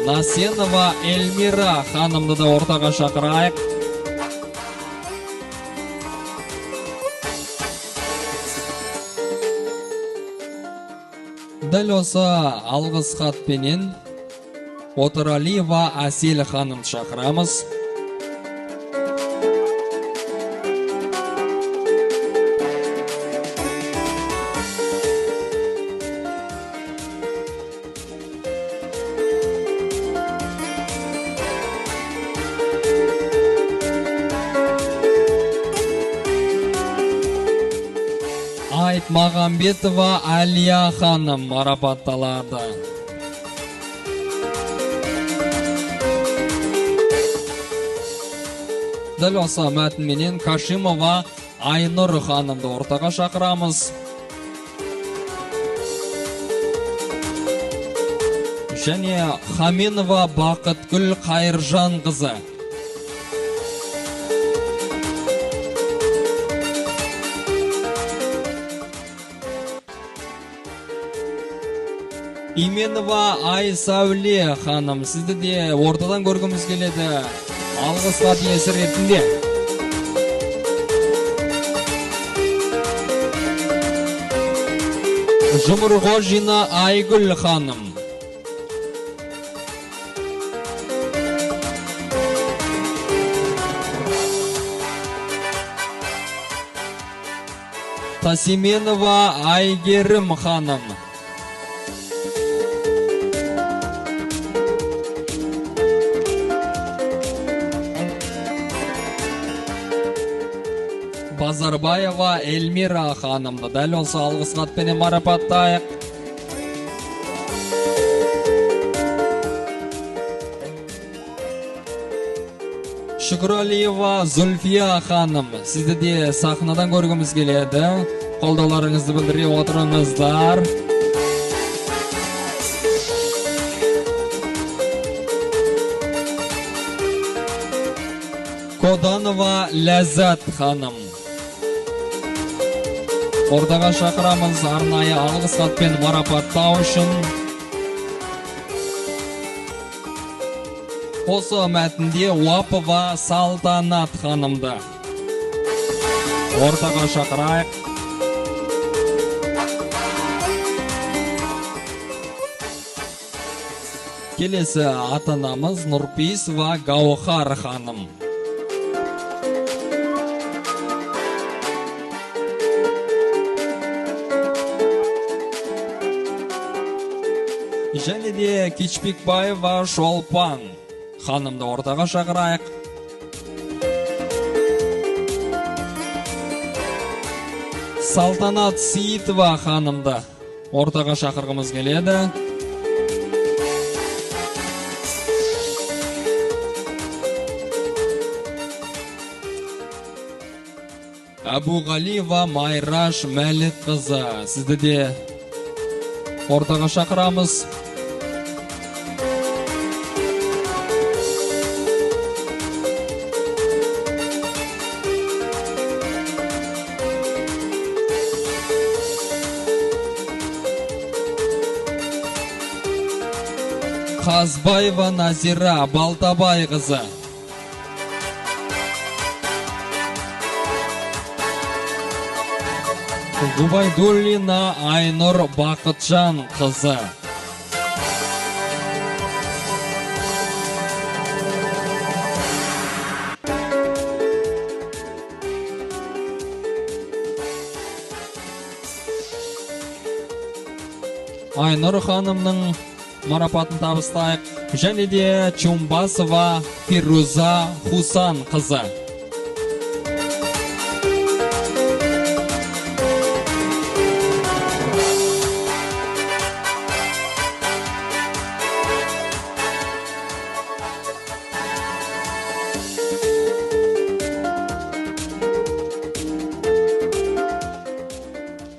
Насенова Эльмира ханымды да ортаға шақырайық. Дәл осы алғыс хатпенен Отыралиева Әсел ханымды шақырамыз. Айтмағамбетова Әлия ханым марапатталады. Дәл осы мәтінменен Кашимова Айнұр ханымды ортаға шақырамыз. Және Хаменова Бақытгүл Қайыржан қызы. Именова Айсәуле ханым, сізді де ортадан көргіміз келеді. Алғыс хат иесі ретінде. Жұмырғожина Айгүл ханым. Тасименова Айгерім ханым. Базарбаева Эльмира ханымды дәл осы алғыс хатпенен марапаттайық. Шүкірәлиева Зүлфия ханым, сізді де сахнадан көргіміз келеді. Қолдауларыңызды білдіре отырыңыздар. Коданова Ләззат ханым. Ортаға шақырамыз арнайы алғыс хатпен марапаттау үшін. Осы мәтінде Уапова Салтанат ханымды ортаға шақырайық. Келесі ата-анамыз Нұрпейісова Гаухар ханым. Және де Кечпекбаева Шолпан ханымды ортаға шақырайық. Салтанат Сейітова ханымды ортаға шақырғымыз келеді. Әбуғалиева Майраш Мәлікқызы, сізді де ортаға шақырамыз. Қазбаева Назира Балтабайқызы. Губайдуллина Айнұр Бақытжан қызы. Айнұр ханымның марапатын табыстайық. Және де Чумбасова Фируза Хусан қызы.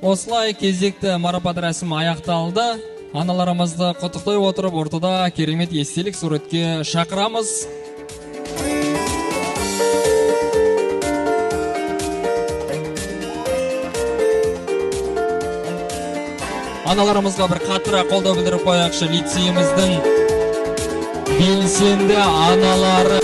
Осылай кезекті марапат рәсімі аяқталды. Аналарымызды құттықтай отырып, ортада керемет естелік суретке шақырамыз. Аналарымызға бір қаттырақ қолдау білдіріп қояйықшы. Лицейіміздің белсенді аналары.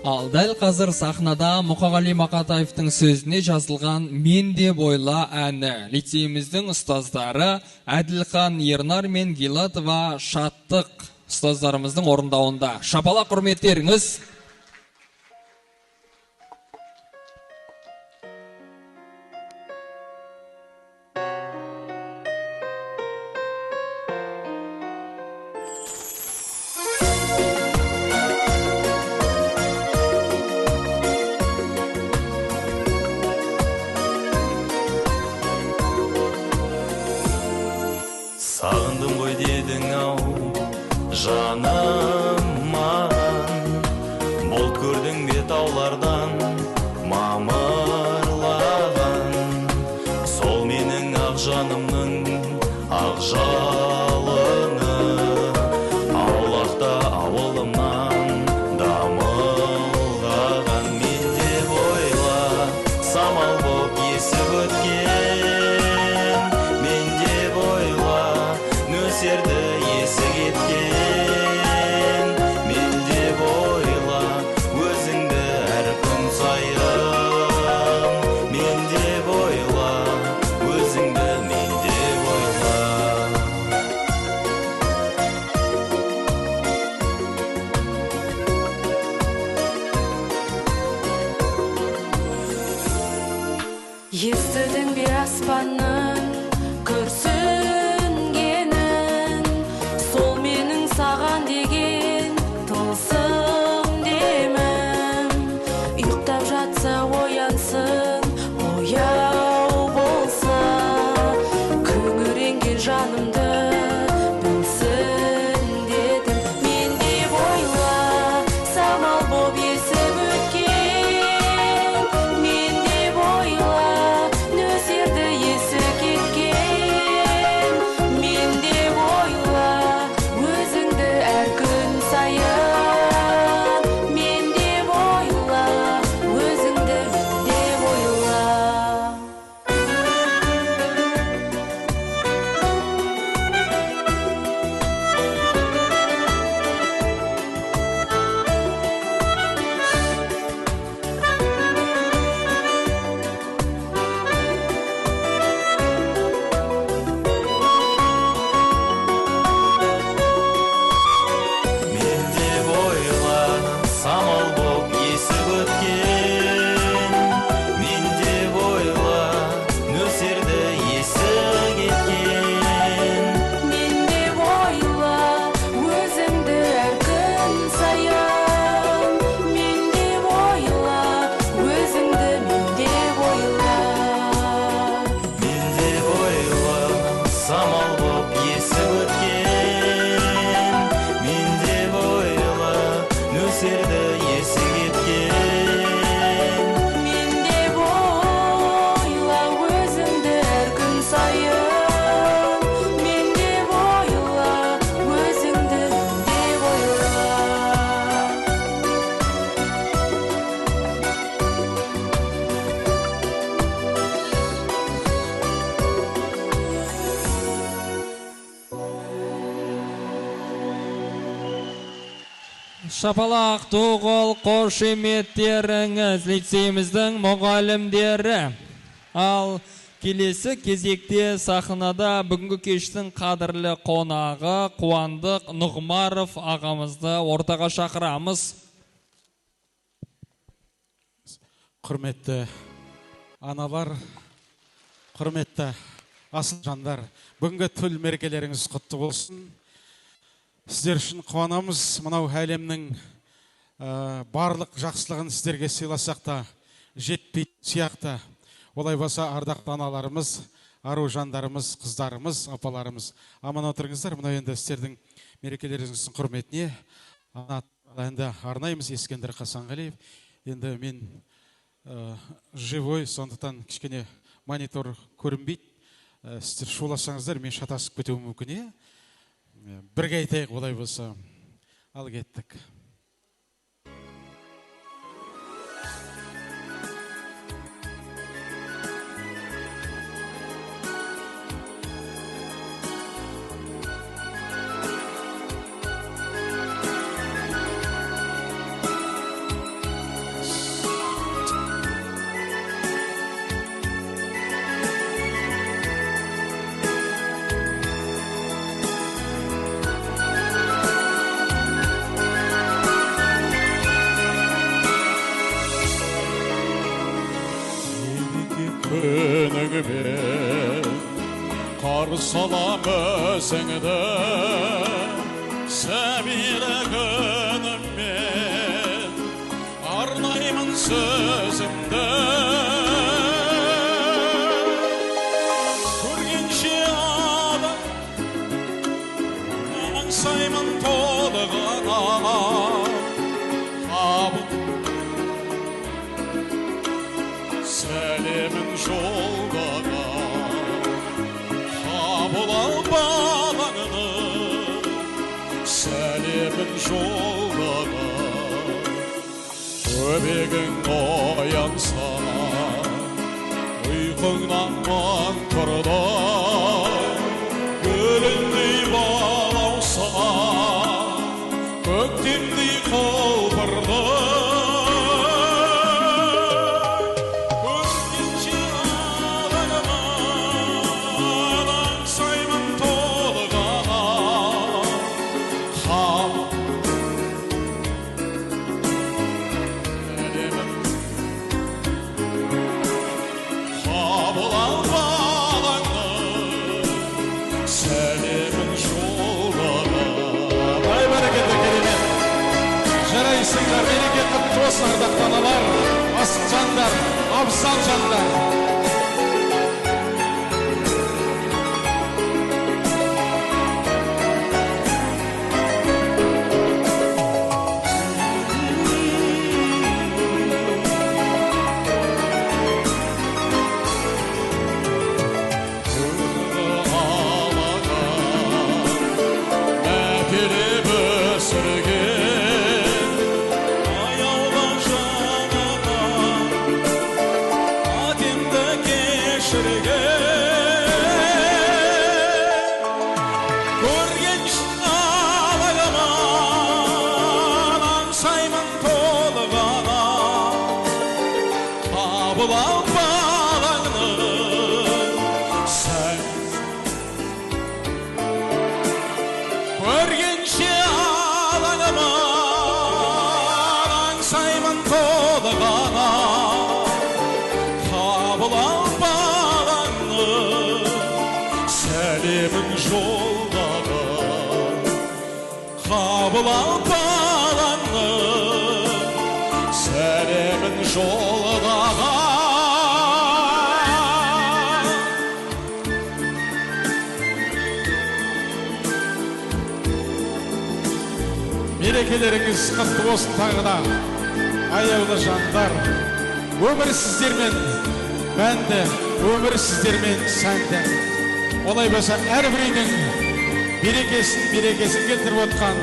Ал дәл қазір сахнада Мұқағали Мақатаевтың сөзіне жазылған «Мен деп ойла» әні. Лицейіміздің ұстаздары Әділхан Ернар мен Гилатова Шаттық ұстаздарымыздың орындауында. Шапалақ құрметтеріңіз. Жаным маған, бұлт көрдің бе таулардан мамырлаған? Сол менің ақ жанымның ақ жалыны, аулақта ауылымнан дамылдаған. Мен деп ойла, самал боп есіп өткен, мен деп ойла, нөсерді есі кеткен. Мен деп ойла, өзіңді әр күн сайын, мен деп ойла, өзіңді мен деп ойла. Естідің бе аспанның күрсінгенін? Сол менің саған деген тылсым демім. Ұйықтап жатса оянсын, ояу болса, күңіренген жанымды білсін дедім. Мен деп ойла, самал боп есіп өткен, мен деп ойла, нөсерді есі кеткен. Мен деп ойла, өзіңді әр күн сайын, мен деп ойла, өзіңді мен деп ойла. Мен деп ойла, самал боп есіп өткен, мен деп ойла, нөсерді есі кеткен. Мен деп ойла, өзіңді әр күн сайын, мен деп ойла, өзіңді мен деп ойла. Мен деп ойла, самал боп есіп өткен, мен деп ойла, нөсерді есі кеткен. Мен деп ойла, өзіңді әр күн сайын, мен деп ойла, өзіңді мен деп ойла. Шапалақ, тоғыл, қошеметтеріңіз, лицейіміздің мұғалімдері. Ал келесі кезекте сахнада бүгінгі кештің қадірлі қонағы Қуандық Нұғмаров ағамызды ортаға шақырамыз. Құрметті аналар, құрметті асыл жандар, бүгінгі төл мерекелеріңіз құтты болсын. Сіздер үшін қуанамыз. Мынау әлемнің барлық жақсылығын сіздерге сыйласақ та жетпейтін сияқты. Олай болса, ардақты аналарымыз, ару жандарымыз, қыздарымыз, апаларымыз, аман отырыңыздар. Мынау енді сіздердің мерекелеріңіздің құрметіне ана әнді арнаймыз. Ескендір Қасанғалиев. Енді мен живой, сондықтан кішкене монитор көрінбейді. Сіздер шуласаңыздар, мен шатасып кетуім мүмкін, иә? Бірге айтайық олай болса. Ал кеттік. Күніңмен қарсы алам өзіңді, сәбилі күніммен арнаймын сөзімді. Көргенше адам аңсаймын. Сәлемін жолдаған, көбегің оянса, ұйқыңнан мың тұрды, гүліндей балауса, көктемдей құлпырды. Көргенше алаңыман, аңсаймын толғана, қабыл ал балаңның сәлемін жолдаған. Ай, бәрекелді, керемет! Жарайсыңдар, мереке құтты болсын, ардақты аналар, асыл жандар, абзал жандар. Мәпелеп өсірген аяулы жанына қатемді кешірген. Көргенше алаңыман, аңсаймын толғана, қабыл ал балаңның сән. Көргенше алаңыман, аңсаймын толғана, қабыл ал балаңның сәлемін жолдаған, қабыл ал балаңның сәлемін жолдаған. Мерекелеріңіз құтты болсын тағы да, аяулы жандар. Өмір сіздермен мәнді, өмір сіздермен сәнді. Олай болса, әрбір үйдің берекесін, берекесін келтіріп отқан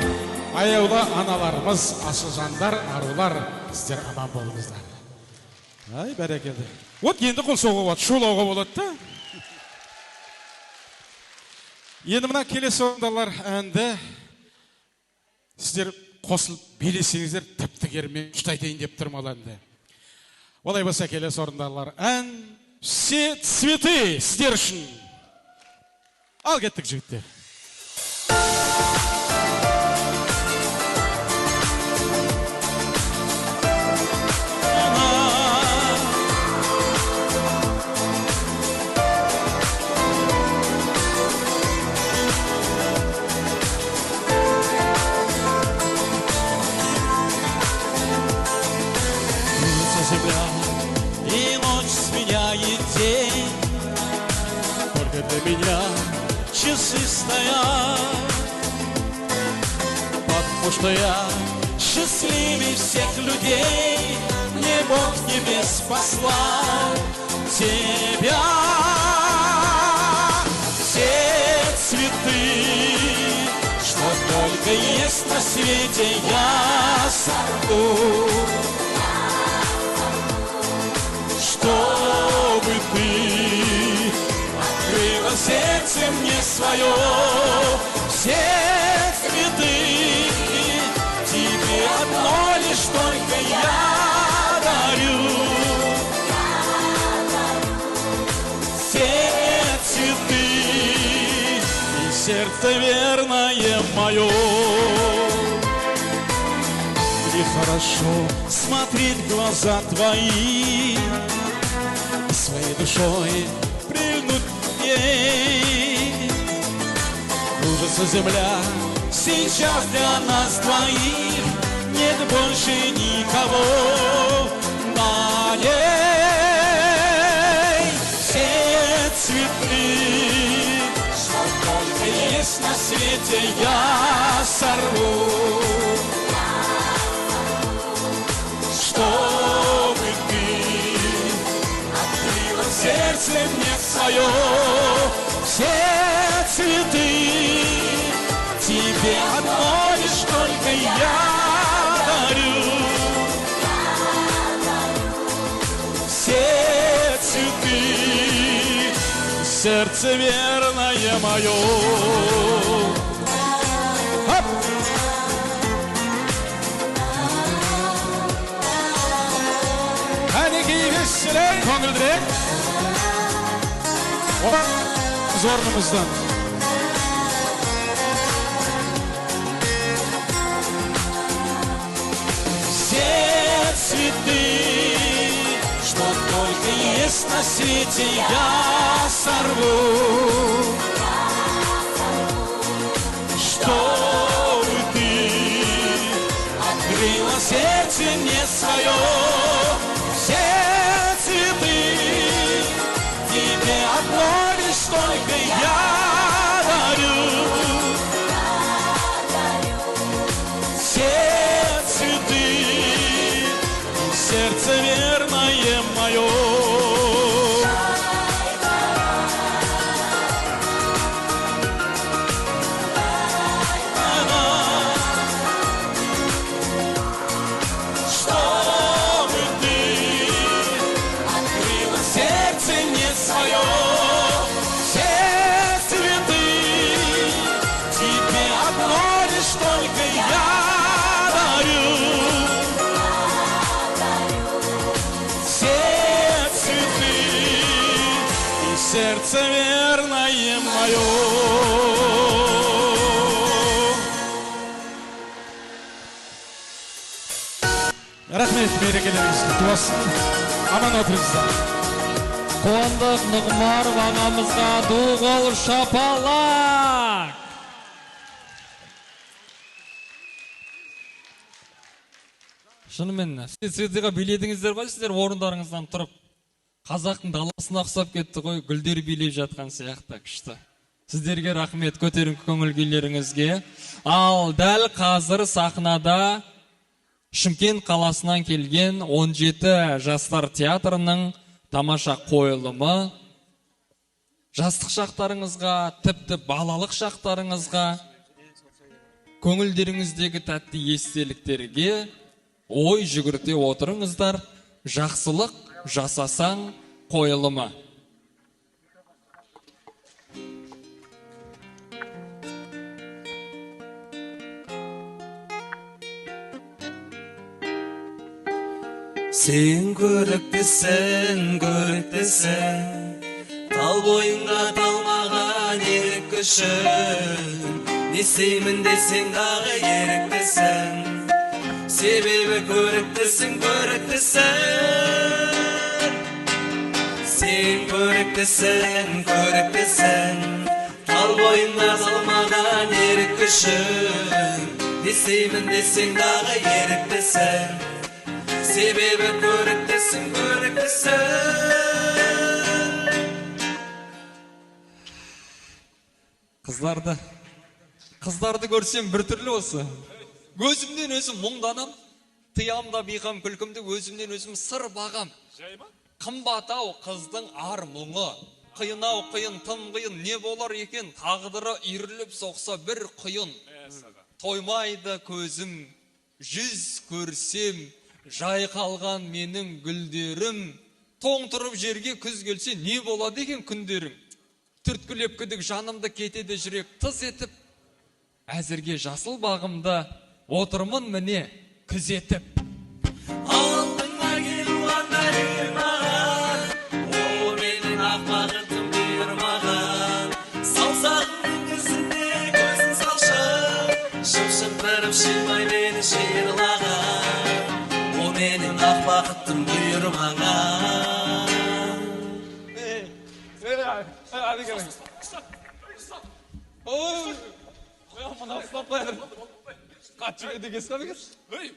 аяулы аналарымыз, асыл жандар, арулар, сіздер аман болыңыздар. Ай, бәрекелді. Вот енді қол соғуға болады, шулауға болады да. Енді мына келесі орындалар әнді сіздер қосылып билесеңіздер, тіпті керемет күшті айтайын деп тұрмын ол әнді. Олай болса, келесі орындалар ән «Все цветы» сіздер үшін. Ал кеттік, жігіттер. Кружится земля, и ночь сменяет день. Только для меня часы стоят, потому что я счастливее всех людей. Мне Бог небес послал тебя. Все цветы, что только есть на свете, я сорву, чтобы ты открыла сердце мне свое. Все цветы тебе одно лишь только я дарю. Все цветы и сердце верное мое. Мне хорошо смотреть в глаза твои и своей душой прильнуть к ней. Кружится земля сейчас для нас двоих, нет больше никого на ней. Все цветы, что только есть на свете, я сорву, чтобы ты открыла сердце мне свое. Все цветы тебе одно лишь только сердце верное мое. Хоп! Әнекей веселей, көңілдірек. Біз орнымыздан. Все цветы, что только есть на свете, я сорву, чтобы ты открыла сердце мне свое. Все цветы тебе одно лишь только я дарю. Все цветы и сердце верное мое. Чтобы ты открыла сердце мне свое. Все цветы тебе одно лишь только я дарю. Все цветы и сердце верное мое. Рахмет, мерекелеріңіз құтты болсын. Аман отырыңыздар. Қуандық Нұғымаров ағамызға ду қол шапалақ. Шынымен, цветыға биледіңіздер ғой сіздер орындарыңыздан тұрып. Қазақтың даласына ұқсап кетті ғой, гүлдер билеп жатқан сияқты күшті. Сіздерге рахмет көтеріңкі көңіл күйлеріңізге. Ал дәл қазір сахнада Шымкент қаласынан келген 17 жастар театрының тамаша қойылымы. Жастық шақтарыңызға, тіпті балалық шақтарыңызға, көңілдеріңіздегі тәтті естеліктерге ой жүгірте отырыңыздар. Жақсылық жасасаң қойылымы. Сен көріктісің, көріктісің, тал бойыңа талмаған ерік күшің. Не істеймін десең дағы еріктісің, себебі көріктісің, көріктісің. Сен көріктісің, көріктісің, тал бойыңа талмаған ерік күшің. Не істеймін десең дағы еріктісің, себебі көріктісің, көріктісің. Қыздарды көрсем біртүрлі осы. Өзімнен өзім мұңданам, тыям да бейқам күлкімді, өзімнен өзім сыр бағам. Қымбат ау қыздың ар мұңы, қиын ау қиын, тым қиын, не болар екен, тағдыры үйіріліп соқса бір құйын. Тоймайды көзім, жүз көрсем, жайқалған менің гүлдерім. Тоң тұрып жерге күз келсе, не болады екен күндерің? Түрткілеп күдік жанымды кетеді жүрек тыз етіп, әзірге жасыл бағымда отырмын міне күзетіп. Алдыңа келуған әйел маған, о менің ақ бақытым бұйырмаған. Саусағыңның ізіне көзін салшы, шып-шып шимай мені шиырлаған. О менің ақ бақытым бұйырмаған.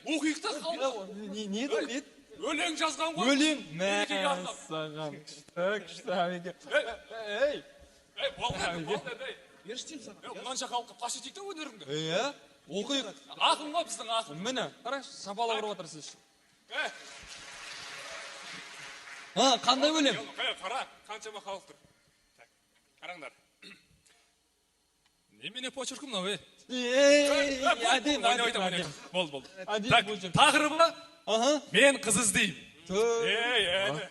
Оқиық та қалды. Не еді? Өлең жазған ғой. Өлең? Мәссаған. Күшті, күшті, әбеке. Ей! Ей, болды, болды, ей. Мынанша халыққа паш етейік та өнеріңді. Иә, оқиық. Ақын ғой біздің ақын. Міне, қарашы, шапалақ ұрып отырсыз. Қандай өлең? Қара, қаншама халық тұр. Қараңдар. Немене почеркім мынау, ей? Әдем, әдем, әдем. Болды, болды. Так, тақырыбы мен қыз іздеймін. Ей, әне.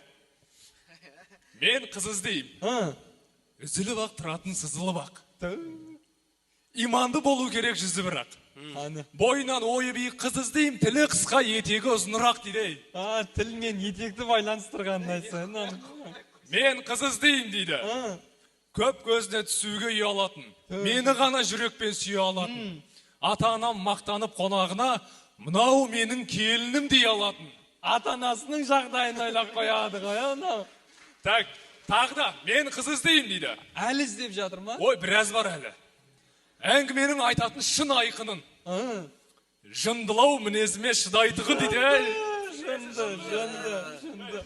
Мен қыз іздеймін. Үзіліп ақ тұратын сызылып ақ. Иманды болу керек жүзі бірақ. Бойынан ойы биік қыз іздеймін, тілі қысқа, етегі ұзынырақ дейді. А, тіл мен етекті байланыстырғанын айтсаң. Мен қыз іздеймін дейді. Көп көзіне түсуге ұялатын, мені ғана жүрекпен сүйе алатын. Ата-анам мақтанып қонағына, мынау менің келінім дей алатын. Ата-анасының жағдайын ойлап қояды ғой, анау. Так, тағы да мен қыз іздеймін дейді. Әлі іздеп жатыр ма? Ой, біраз бар әлі. Әңгіменің айтатын шын айқынын. Жындылау мінезіме шыдайтұғын дейді. Жынды, жынды, жынды.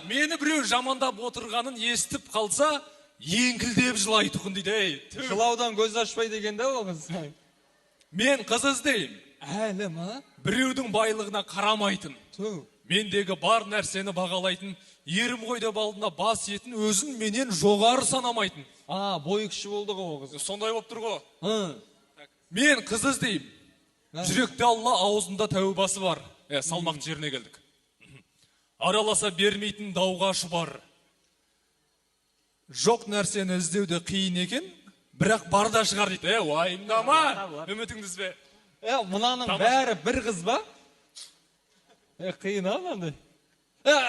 Мені біреу жамандап отырғанын естіп қалса, еңкілдеп жылайтұғын дейді. Жылаудан көз ашпай деген де ол қыз. Мен қыз іздеймін. Әлі ма? Біреудің байлығына қарамайтын. Мендегі бар нәрсені бағалайтын, ерім ғой деп алдына бас иетін, өзін менен жоғары санамайтын. А, бойы кіші болды ғой ол қыз. Сондай болып тұр ғой. Мен қыз іздеймін. Жүректе Алла, аузында тәубасы бар. Салмақты жеріне келдік. Араласа бермейтін дауға шұбар. Жоқ нәрсені іздеу де қиын екен, бірақ бар да шығар дейді. Уайымдама, үмітіңді үзбе. Мынаның бәрі бір қыз ба? Қиын а мынандай.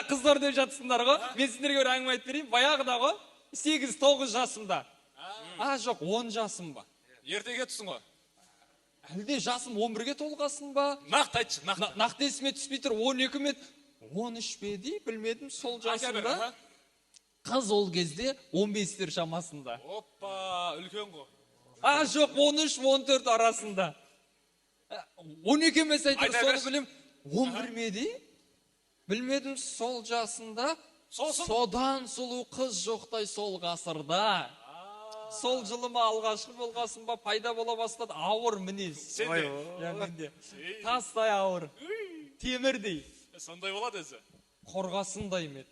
Қыздар деп жатсыңдар ғой. Мен сендерге бір әңгіме айтып берейін. Баяғыда ғой, 8-9 жасымда. А, жоқ, 10 жасым ба? Ертеге түссің ғой. Әлде жасым 11-ге толғасын ба? Нақты айтшы, нақты. Нақты есіме түспей тұр, 12 ме, 13 пе дей, білмедім, сол жасымда. Қыз ол кезде 15-тер шамасында. Оппа, үлкен ғой. А, жоқ, 13-14 арасында. 12 емес әйтеуір, соны білем. 11 ме дей? Білмедім, сол жасында. Содан сұлу қыз жоқтай сол ғасырда. Сол жылыма алғашқы болғасын ба, пайда бола бастады ауыр мінез. Сенде? Тастай ауыр, темірдей. Сондай болады өзі. Қорғасындай ме?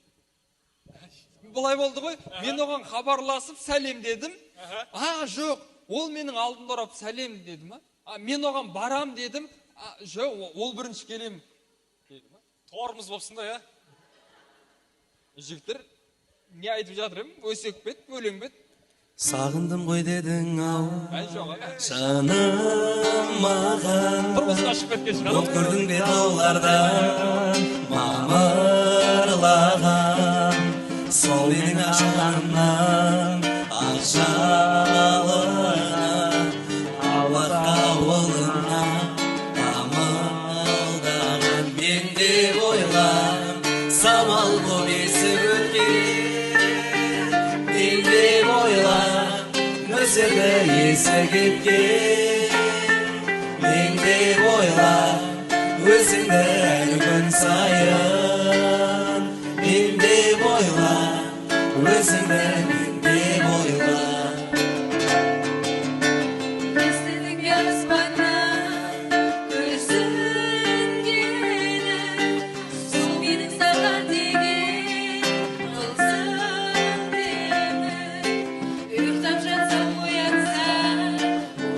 Былай болды ғой, мен оған хабарласып сәлем дедім. А, жоқ, ол менің алдымда орап сәлем деді ма? Мен оған барам дедім. Жоқ, ол бірінші келем деді ма? Тормыз болыпсың да, я? Жігіттер, не айтып жатыр едім? Өсек пе еді, өлең бе еді? Сағындым ғой дедің ау, жаным маған. Тұрмысқа шығып кеткен шығар. От көрдің бе таулардан мамырлаған, сол менің ашқаннан ақ жалына, аллах ауылына тамылдаған. Мен деп ойлам, самал боп есіп өткен, мен деп ойлам, нөсерді есі кеткен. Мен деп ойлам, өзіңді әр күн сайын. Мен деп ойлам, өзіңді мен деп ойлам. Естідің бе аспаннан күрсінгенін, сол менің саған деген тылсым демім. Ұйықтап жатсам оянса,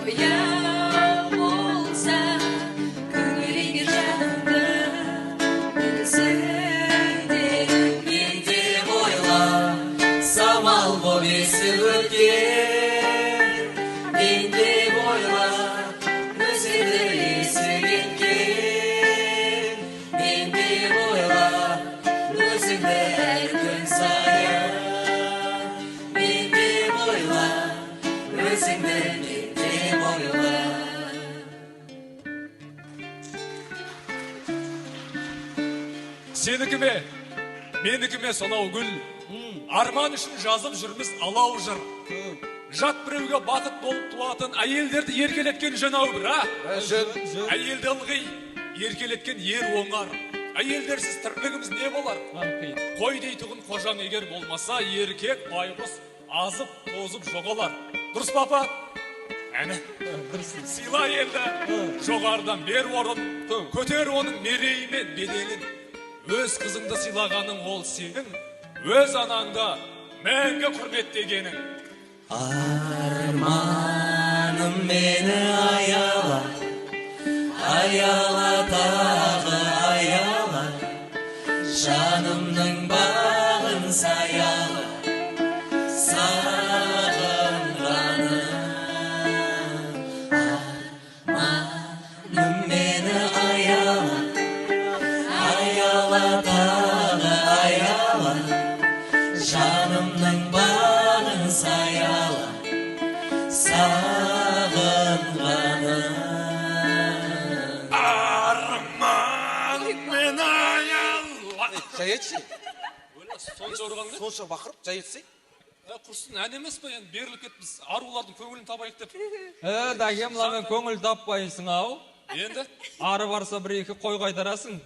ояу болса, күңіренген жанымды білсін дедім. Мен деп ойлам, самал боп есіп өткен. Мен деп ойлам, нөсерді есі кеткен. Мен деп ойлам, өзіңді әр күн сайын. Мен деп ойлам, өзіңді мен деп ойлам. Сенікі ме, менікі ме сонау гүл? Арман үшін жазып жүрміз алау жыр. Жат біреуге бақыт болып туатын әйелдерді еркелеткен жөн ау бір, а? Әйелді ылғи еркелеткен ер оңар. Әйелдерсіз тірлігіміз не болар? Қой дейтұғын қожаң егер болмаса, еркек байғұс азып тозып жоғалар. Дұрыс па, апа? Әне. Сыйла елді, жоғарыдан бер орын, көтер оның мерейі мен беделін. Өз қызыңды сыйлағаның ол сенің, өз анаңды мәңгі құрметтегенің. Арманым мені аяла, аяла тағы аяла, жанымның бағын саяла, Арманның бағын саяла сағынғаным. Арман мен аяла. Жай айтшы. Сонша ұрған не? Сонша бақырып, жай айтсай. Құрсын, ән емес па енді, беріліп кетіппіз. Арулардың көңілін табайық деп. Дәке, мынамен көңіл таппайсың ау. Енді? Ары барса бір екі қой қайтарасың.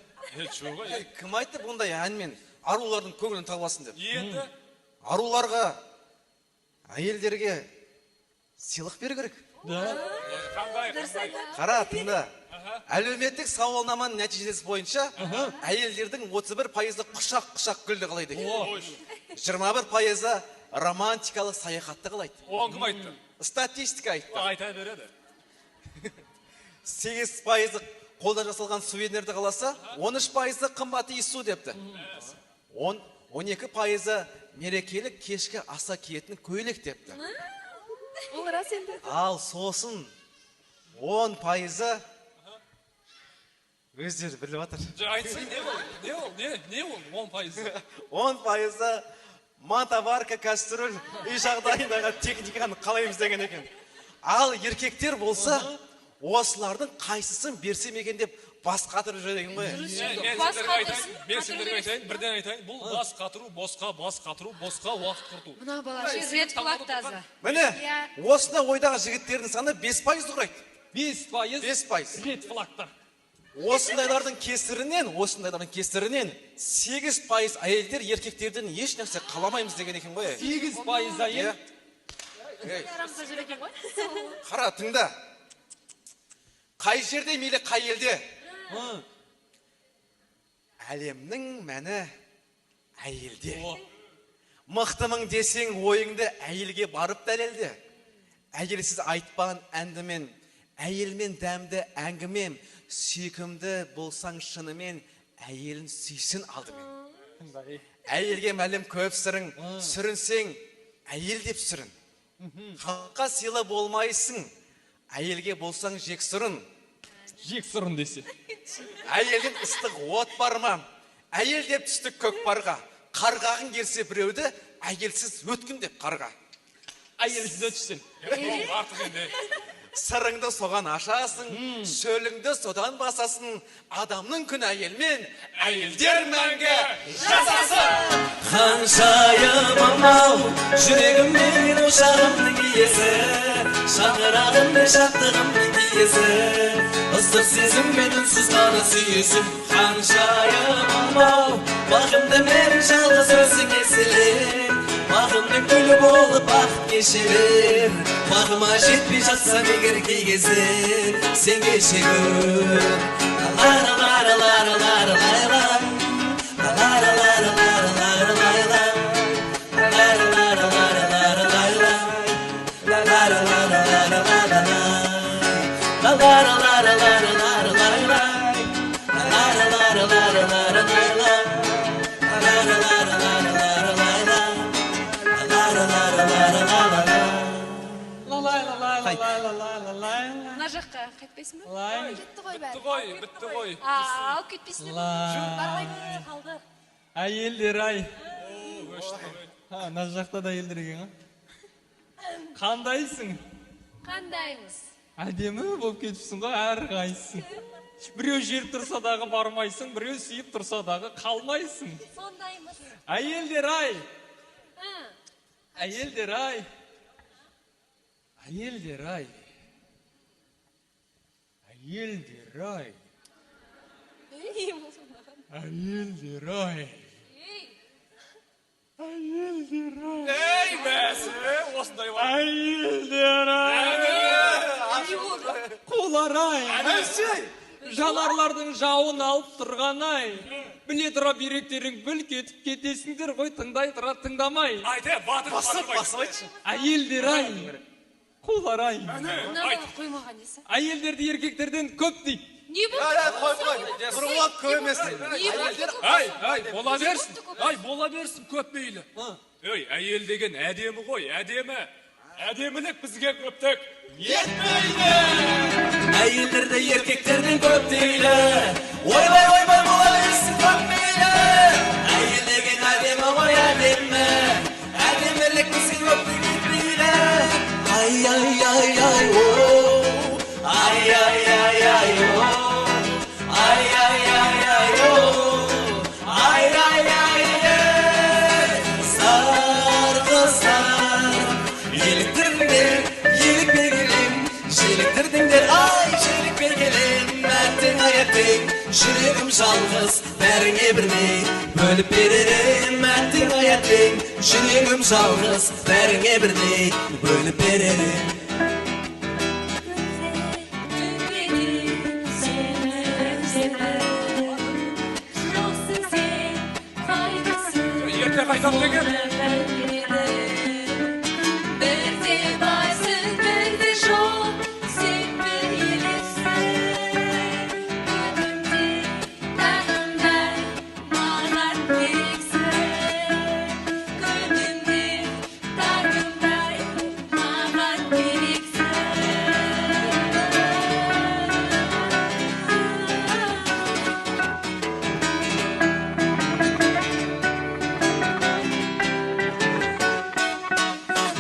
Жоқ, Кім айтты бұндай әнмен арулардың көңілін табасың деп? Енді? Аруларға, әйелдерге сыйлық беру керек. Қандай, қандай? Қара, тыңда. Әлеуметтік сауалнаманың нәтижесі бойынша әйелдердің 31%-ы құшақ-құшақ гүлді қалайды екен. 21%-ы романтикалық саяхатты қалайды. Оған кім айтты? Статистика айтты. Айта береді. 8%-ы қолдан жасалған сувенирді қаласа, 13%-ы қымбат иіссу депті. 12%-ы мерекелік кешкі аса киетін көйлек депті. Ол рас енді. Ал сосын 10%-ы өздері біліп жатыр. Жоқ, айтсай, не ол? Не ол? Не ол? 10%-ы. 10%-ы мантоварка, кастрюль, үй жағдайындағы техниканы қалаймыз деген екен. Ал еркектер болса, осылардың қайсысын берсем екен деп бас қатырып жүр деген ғой. Мен сендерге айтайын, мен сендерге айтайын, бірден айтайын, бұл бас қатыру босқа, бас қатыру босқа уақыт құрту. Мына бала ше, ред флаг таза. Міне, осындай ойдағы жігіттердің саны 5% құрайды. 5%? 5%. Ред флагтар. Осындайлардың кесірінен 8% әйелдер еркектерден еш нәрсе қаламаймыз деген екен ғой. 8% әйел? Арамызда жүр екен ғой. Қара, тыңда. Қай жерде, мейлі қай елде? Әлемнің мәні әйелде. Мықтымың десең ойыңды әйелге барып дәлелде. Әйелсіз айтпан әндімен, әйелмен дәмді әңгімем, сүйкімді болсаң шынымен, әйелін сүйсін алдымен. Әйелге мәлім көп сырың, сүрінсең әйел деп сүрін. Халыққа сыйлы болмайсың, әйелге болсаң жексұрын. Жексұрын десе. Әйелден ыстық от бар ма? Әйел деп түстік көкпарға. Қарғағың келсе біреуді, әйелсіз өткін деп қарға. Әйелсіз өтшісін. Артық енді. Сырыңды соған ашасың, шөліңді содан басасың. Адамның күні әйелмен, әйелдер мәңгі жасасын. Ханшайымым ау, жүрегім мен ошағымның иесі, шаңырағым мен шаттығымның иесі, ыстық сезіммен үнсіз ғана сүйісім. Ханшайымым ау, бағымды менің жалғыз өзің еселеп, бағымның гүлі болып бақыт кешелер. Бағыма жетпей жатсам егер кей кездер, сен кеше көр. Мына жаққа қайтпайсың ба? Лай. Кетті ғой бәрі. Бітті ғой, бітті ғой. Алып кетпейсің бе? Бармай қалды. Әйелдер ай. Мына жақта да әйелдер екен ғой. Қандайсың? Қандаймыз? Әдемі болып кетіпсің ғой әрқайсың. Біреу жеріп тұрса дағы бармайсың, біреу сүйіп тұрса дағы қалмайсың. Сондаймыз. Әйелдер ай. Әйелдер ай. Әйелдер ай. Әйелдер ай. Әйелдер ай. Әйелдер ай. Ей, бәсе, осындай бар. Әйелдер ай. Қулар ай. Жанарлардың жауын алып тұрған ай. Біле тұра бүйректерің бүлк етіп кетесіңдер ғой, тыңдай тұра тыңдамай. Айт, батыр, Басып, басып айтшы. Әйелдер ай. Қулар ай. Мына бала қоймаған несі? Әйелдерді еркектерден көп дейді. Не болды? Қой, қой. Нұрболат көп емес. Ай, ай, бола берсін. Ай, бола берсін көп мейлі. Ей, әйел деген әдемі ғой, әдемі. Әдемілік бізге көптік етпейді. Әйелдерді еркектерден көп дейді. Ойбай, ойбай, бола берсін көп мейлі. Әйел деген әдемі ғой, әдемі. Әдемілік керек бізге өтпей кетпейді. Ай ай ай ай о, ай ай ай ай о, ай ай ай ай о, ай ай ай ай. Қыздар, қыздар, еліктіріңдер, елікпей келем, желіктірдіңдер, ай, желікпей келем. Әттең ай әттең, жүрегім жалғыз, бәріңе бірдей бөліп берер ем. Әттең ай әттең, жүрегім жалғыз, бәріңе бірдей бөліп берер ем. Ерте қайтам деген. Бірде барсың, бірде жоқ, сен бір елессің. Күнімде, таңымдай маған керексің. Күнімде, таңымдай маған керексің.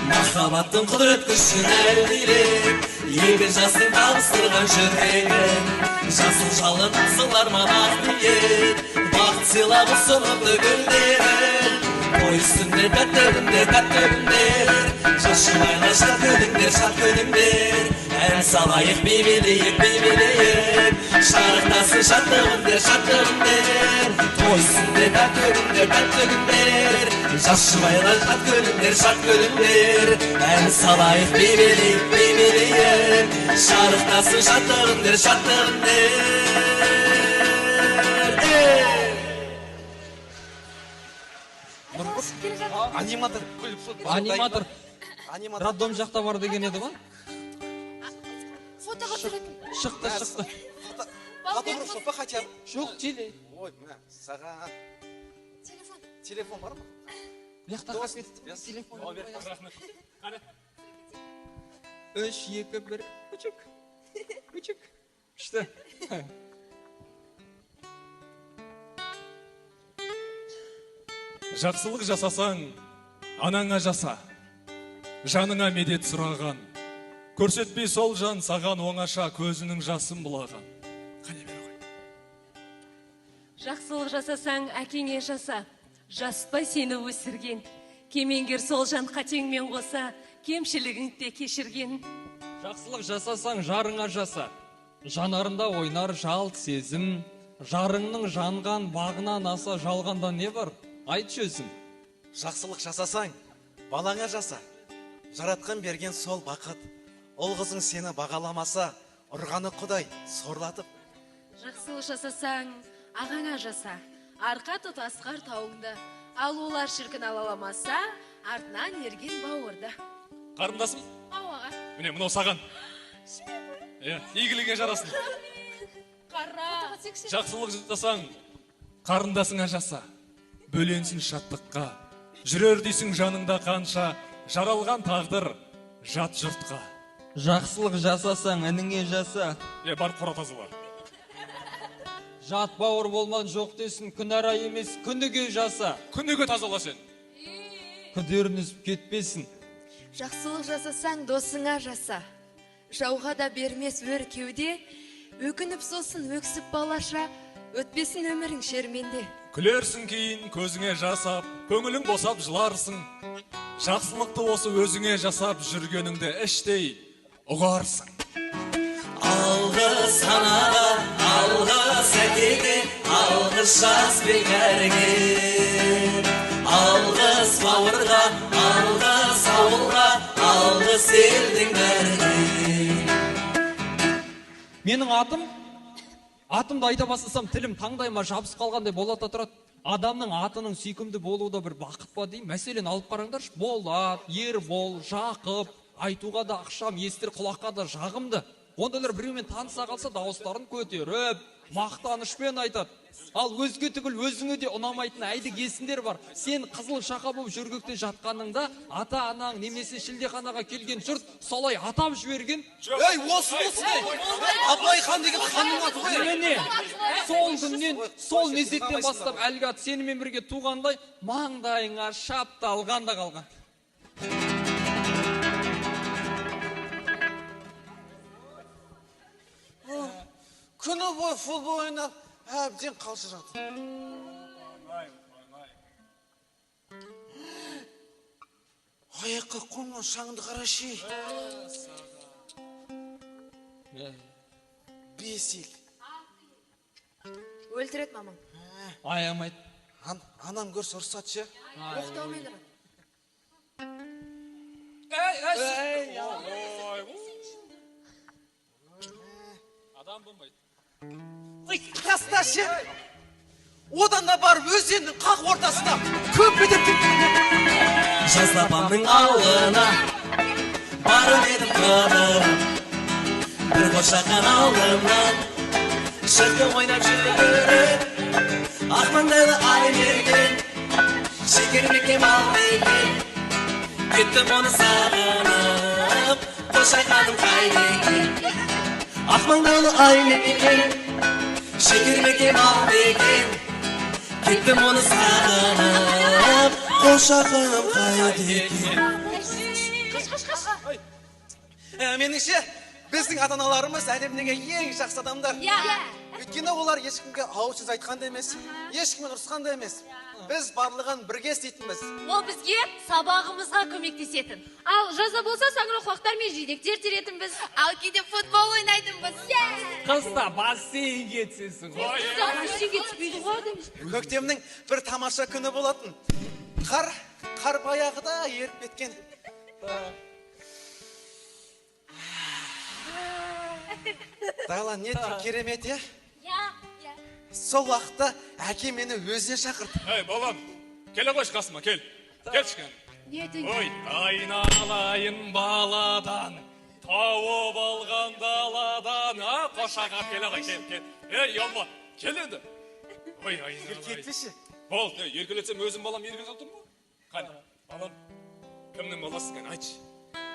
Махаббаттың құдірет күшін әлдилеп, екі жастың табыстырған жүрегін. Жасыл жалын асыл арман ақ ниет, бақыт сыйлап ұсыныпты гүлдерін. Той үстінде тәтті күндер, тәтті күндер, жас жұбайлар шат күліңдер, шат күліңдер. Ән салайық, би билейік, би билейік, шарықтасын шатты күндер, шатты күндер. Той үстінде тәтті күндер, тәтті күндер, жас жұбайлар шат күліңдер, шат күліңдер. Ән салайық, би билейік, би билейік, шарықтасын шатты күндер, шатты күндер. Аниматор күліп. Аниматор. Роддом жақта бар деген еді ғой. Фотоға түсіретін. Шықты, шықты. Фотограф па хотя бы? Жоқ, теле. Ой, мә, саған. Телефон. Телефон бар ма? Бұяқта қалып кетті. Телефон. Рахмет. Қане. 3, 2, 1. Күшік. Күшік. Күшті. Жақсылық жасасаң, анаңа жаса. Жаныңа медет сұраған. Көрсетпей сол жан саған оңаша көзінің жасын бұлаған. Қане бері қой. Жақсылық жасасаң, әкеңе жаса. Жаспай сені өсірген. Кемеңгер сол жан қатеңмен қоса, кемшілігіңді де кешірген. Жақсылық жасасаң, жарыңа жаса. Жанарында ойнар жалт сезім. Жарыңның жанған бағынан аса жалғанда не бар? Айтшы өзің. Жақсылық жасасаң, балаңа жаса. Жаратқан берген сол бақыт. Ұл қызың сені бағаламаса, ұрғаны құдай сорлатып. Жақсылық жасасаң, ағаңа жаса. Арқа тұт асқар тауыңды. Ал олар шіркін алаламаса, артынан ерген бауырды. Қарындасым, Ау аға. міне мынау саған. Иә, игілігіңе жарасын. Қара. Жақсылық жасасаң, қарындасыңа жаса. Бөленсін шаттыққа. Жүрер дейсің жаныңда қанша, жаралған тағдыр жат жұртқа. Жақсылық жасасаң, ініңе жаса. Е, бар қора тазала. Жат бауыр болман жоқ десін, күнара емес, күніге жаса. Күніге тазала сен. Күдерін үзіп кетпесін. Жақсылық жасасаң, досыңа жаса. Жауға да бермес өр кеуде, өкініп сосын өксіп балаша, өтпесін өмірің шерменде. Күлерсің кейін көзіңе жасап, көңілің босап жыларсың. Жақсылықты осы өзіңе жасап жүргеніңді іштей ұғарсың. Алғыс анаға, алғыс әкеге, алғыс жас бекәрге. Алғыс бауырға, алғыс ауылға, алғыс елдің бәріне. Менің атымды айта бастасам, тілім таңдайыма жабысып қалғандай болады да тұрады. Адамның атының сүйкімді болуы да бір бақыт па деймін. Мәселен алып қараңдаршы, Болат, Ербол, Жақып, айтуға да ақшам, естір құлаққа да жағымды. Ондайлар біреумен таныса қалса дауыстарын көтеріп, мақтанышпен айтады. Ал өзге түгіл өзіңе де ұнамайтын әйдік есімдер бар. Сен қызыл шақа болып жөргекте жатқаныңда ата-анаң немесе шілдеханаға келген жұрт солай атап жіберген. Ей, осы болсын, ей. Абылай хан деген ханның аты ғой. Міне, сол күннен, сол мезеттен бастап әлгі ат сенімен бірге туғандай маңдайыңа шапталған да қалған. Күні бойы футбол ойнап, әбден қалжырады. Аяққа қонған шаңды қарашы. 5 ел. Өлтіреді мамам. Аямайды. Анам көрсе ұрсады ше. Оқтаумен ұрады. Ей, адам болмайды. Ой, таста ше. Одан да барып өзеннің қақ ортасына көпедеп Жас апамның ауылына барып едім қыдырып, бір қошақан алдымнан шықты ойнап жүгіріп. Ақ маңдайлы ай мерген, шекер мекен бал екен, кеттім оны сағынып, қошақаным қайда екен? Ақ маңдайлы ай мерген, шекер мекен бал екен, кеттім оны сағынып, қошақаным қайда екен? Қаш, қаш, қаш. Меніңше, біздің ата-аналарымыз әлемдегі ең жақсы адамдар. Иә. Өйткені олар ешкімге ауыз сөз айтқан да емес, ешкіммен ұрысқан да емес. Біз барлығын бірге істейтінбіз. Ол бізге сабағымызға көмектесетін. Ал жазда болса саңырауқұлақтар мен жидектер теретінбіз. Ал кейде футбол ойнайтынбыз. Қыста бассейнге түсесің ғой. Бассейнге түспейді ғой адам. Көктемнің бір тамаша күні болатын. Қар баяғыда еріп кеткен. Дала не керемет, е? Иә. Сол уақытта әкем мені өзіне шақырды. Ей, балам, келе қойшы қасыма, кел. Келші кәні. Не айтайын? Ой, айналайын баладан, тауып алған даладан. А, қошаға келе ғой, кел, кел. Ей, ұялма, кел енді. Ой, айналайын. Еркелетпеші. Болды, еркелетсем өзім балам еркелетіп отырмын ғой. Қане, балам, кімнің баласысың, кәне, айтшы.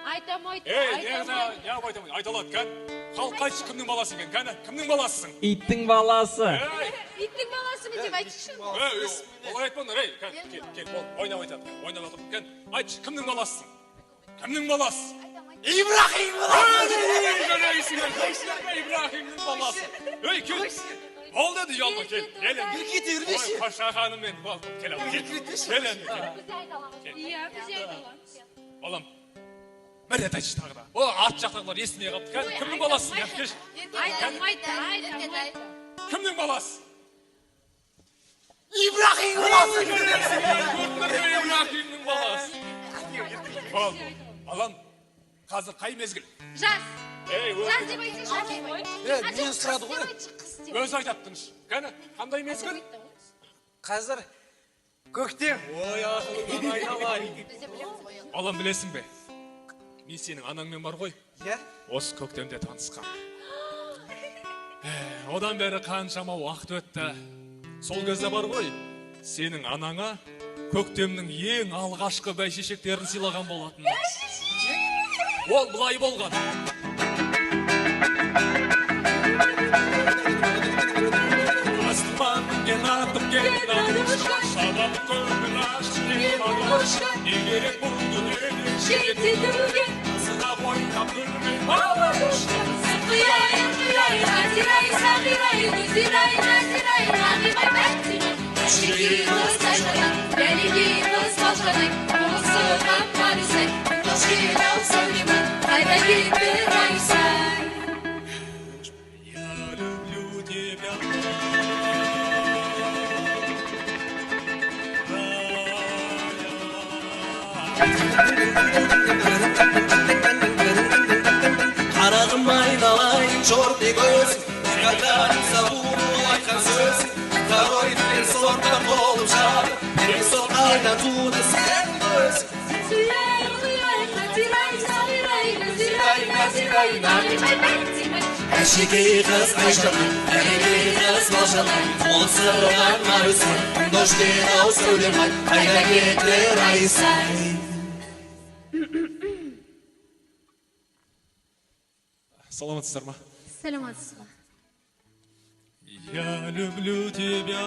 Айтамайды, Ей, айтамайды. не айтамайды, айта алады, кәне. Халыққа айтшы, кімнің баласы екен, кәне, кімнің баласысың? Иттің баласы. Ей, Иттің баласымын деп айтшы. ей, олай айтпаңдар, ей, кәне, кел, кел, бол, ойнап айтады, ойнап жатыр, кәне, айтшы, кімнің баласысың? Кімнің баласы? Ибрахим баласы! Ибрахимнің баласы. Ей, кел. Бол деді, ұялма, кел, кел енді. Еркелете бермеші. Ой, қошақаныммен, бол, кел, кел, кел енді, кел. Біз айта аламыз. Иә, біз айта аламыз. Балам, бір рет айтшы тағы да. О, арт жақтағылар естімей қалыпты. Кәне, кімнің баласысың? Кәне, келші. Айтамайды, айтамайды. Кімнің баласы? Ибрахим баласы! Ибрахимнің баласы. Бол, балам, қазір қай мезгіл? Жаз. Ей, Жаз деп айтсайшы. Е, мен сұрады ғой. Өзі айтады тыныш. Кәне, қандай мезгіл? Қазір көктем. Ой, ақылыңнан айналайын. Балам, білесің бе? Мен сенің анаңмен бар ғой. Иә. Осы көктемде танысқам. Одан бері қаншама уақыт өтті. Сол кезде бар ғой, сенің анаңа көктемнің ең алғашқы бәйшешектерін сыйлаған болатын. Ол былай болған. Аспан мінген атым келген атышқа, шабақ көңіл ашты демалышқа, не керек бұл дүниеде Шеттетуге. Асыға ойнап күлмей балабушка. Сырқияй, ырқияй, Назирай, Сағирай, Гүлзирай, Назирай, Нағимай, Бәтимай. Әшекей қыз Айшадан, Бәлегей қыз Балшадай, Қоңсыған Марисай, Тошкен ау Сәулемай, қайда кетті Райсай? Я люблю тебя. Қарағым айналайын, черный көзің, Никогда не забуду айтқан сөзің. Второй дверь сорта болып жатыр, первый сорт қайда туды сенің көзің. Сырқияй, ырқияй, Назирай, Сағирай, Гүлзирай, Назирай, Нағимай, Бәтимай. Әшекей қыз Айшатай, бәлегей қыз Балшатай, Қоңсыған Марусай, Дошкен ау Сәулемай, қайда кетті Райсай? Саламатсыздар ма? Саламатсыз ба? Я люблю тебя.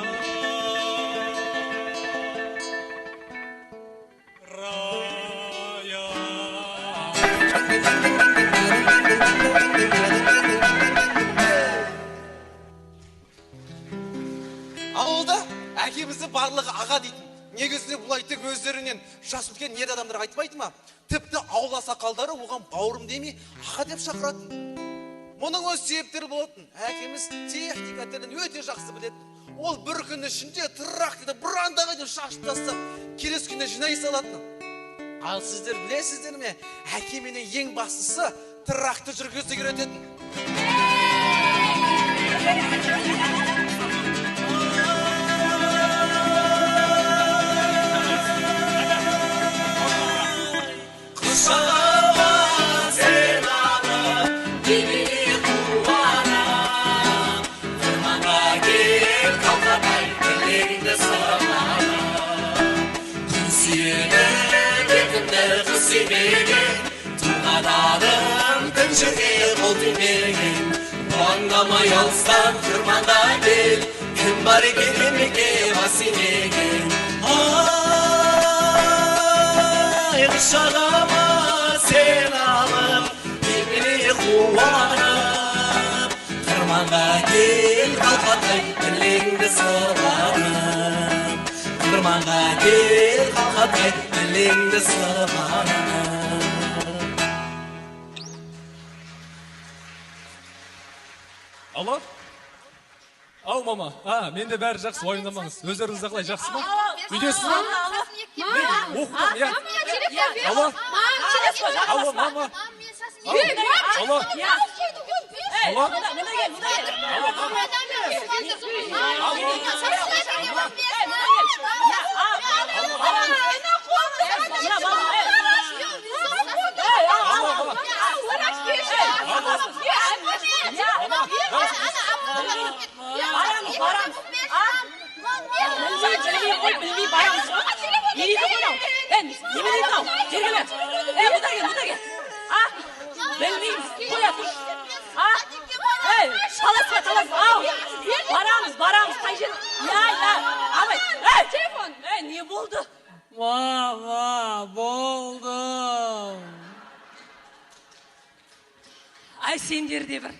Рая. Ауылда әкемізді барлығы аға дейтін. Негізінде бұлай тек өздерінен жас үлкен ер адамдар айтпайды ма? Тіпті ауыл ақсақалдары оған бауырым демей аға деп шақыратын. Мұның өз себептері болатын. Әкеміз техника тілін өте жақсы білетін. Ол бір күн ішінде тракторды бұрандаға дейін шашып тастап, келесі күні жинай салатын. Ал сіздер білесіздер ме, әкеменің ең бастысы трактор жүргізуді үйрететін. Туған тың жерге қол тимеген, қуаңдамай алыстан қырманға кел, кім бар екен емекке бас имеген. Ай, құшағыма сен алып, немене қуанып, қырманға кел, қалқатай тіліңді сыбанып, қырманға кел, қалқатай тіліңді сыбанып. Алло? Ау, мама. Менде бәрі жақсы, уайымдамаңыз. Өздеріңіз қалай, жақсы ма? Үйдесіз ба? Оқудамын, иә. Алло? Алло, мама. Алло? Алло? Барамыз, қай жер? Абай, телефон. Не болды? Мама, болды. Ай, сендер де бір.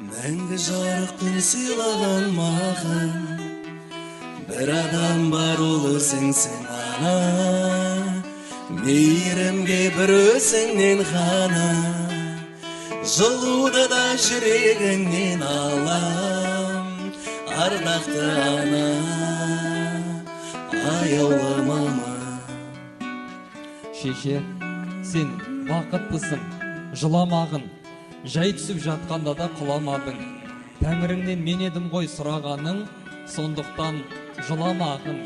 Мәңгі жарық күн сыйлаған маған, бір адам бар, ол өзіңсің ана. Мейірімге бір өзіңнен ғана, жылуды да жүрегіңнен алам. Ардақты ана, аяулы мама. Шеше, сен бақыттысың, жыламағын. Жай түсіп жатқанда да құламадың. Тәңіріңнен мен едім ғой сұрағаның, сондықтан жыламағын,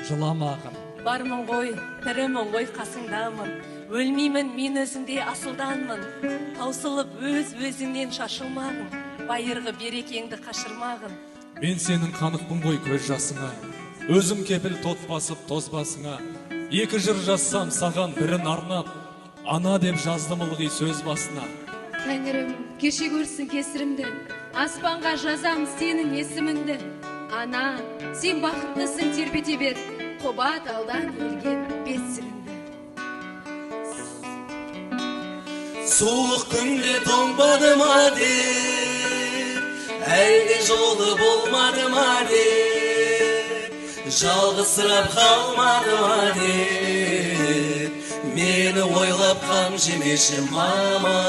жыламағын. Бармын ғой, тірімін ғой, қасыңдамын. Өлмеймін, мен өзіңде асылданмын. Таусылып өз өзіңнен шашылмағын, байырғы берекеңді қашырмағын. Мен сенің қанықпын ғой көз жасыңа, өзім кепіл тот басып тозбасыңа. Екі жыр жазсам саған бірін арнап, ана деп жаздым ылғи сөз басына. Тәңірім, кеше көрсін кесірімді, аспанға жазам сенің есіміңді. Ана, сен бақыттысың, тербете бер, құба талдан өрген бесігіңді. Суық күнде тоңбады ма деп, әлде жолы болмады ма деп, жалғызсырап қалмады ма деп, мені ойлап қам жемеші мама.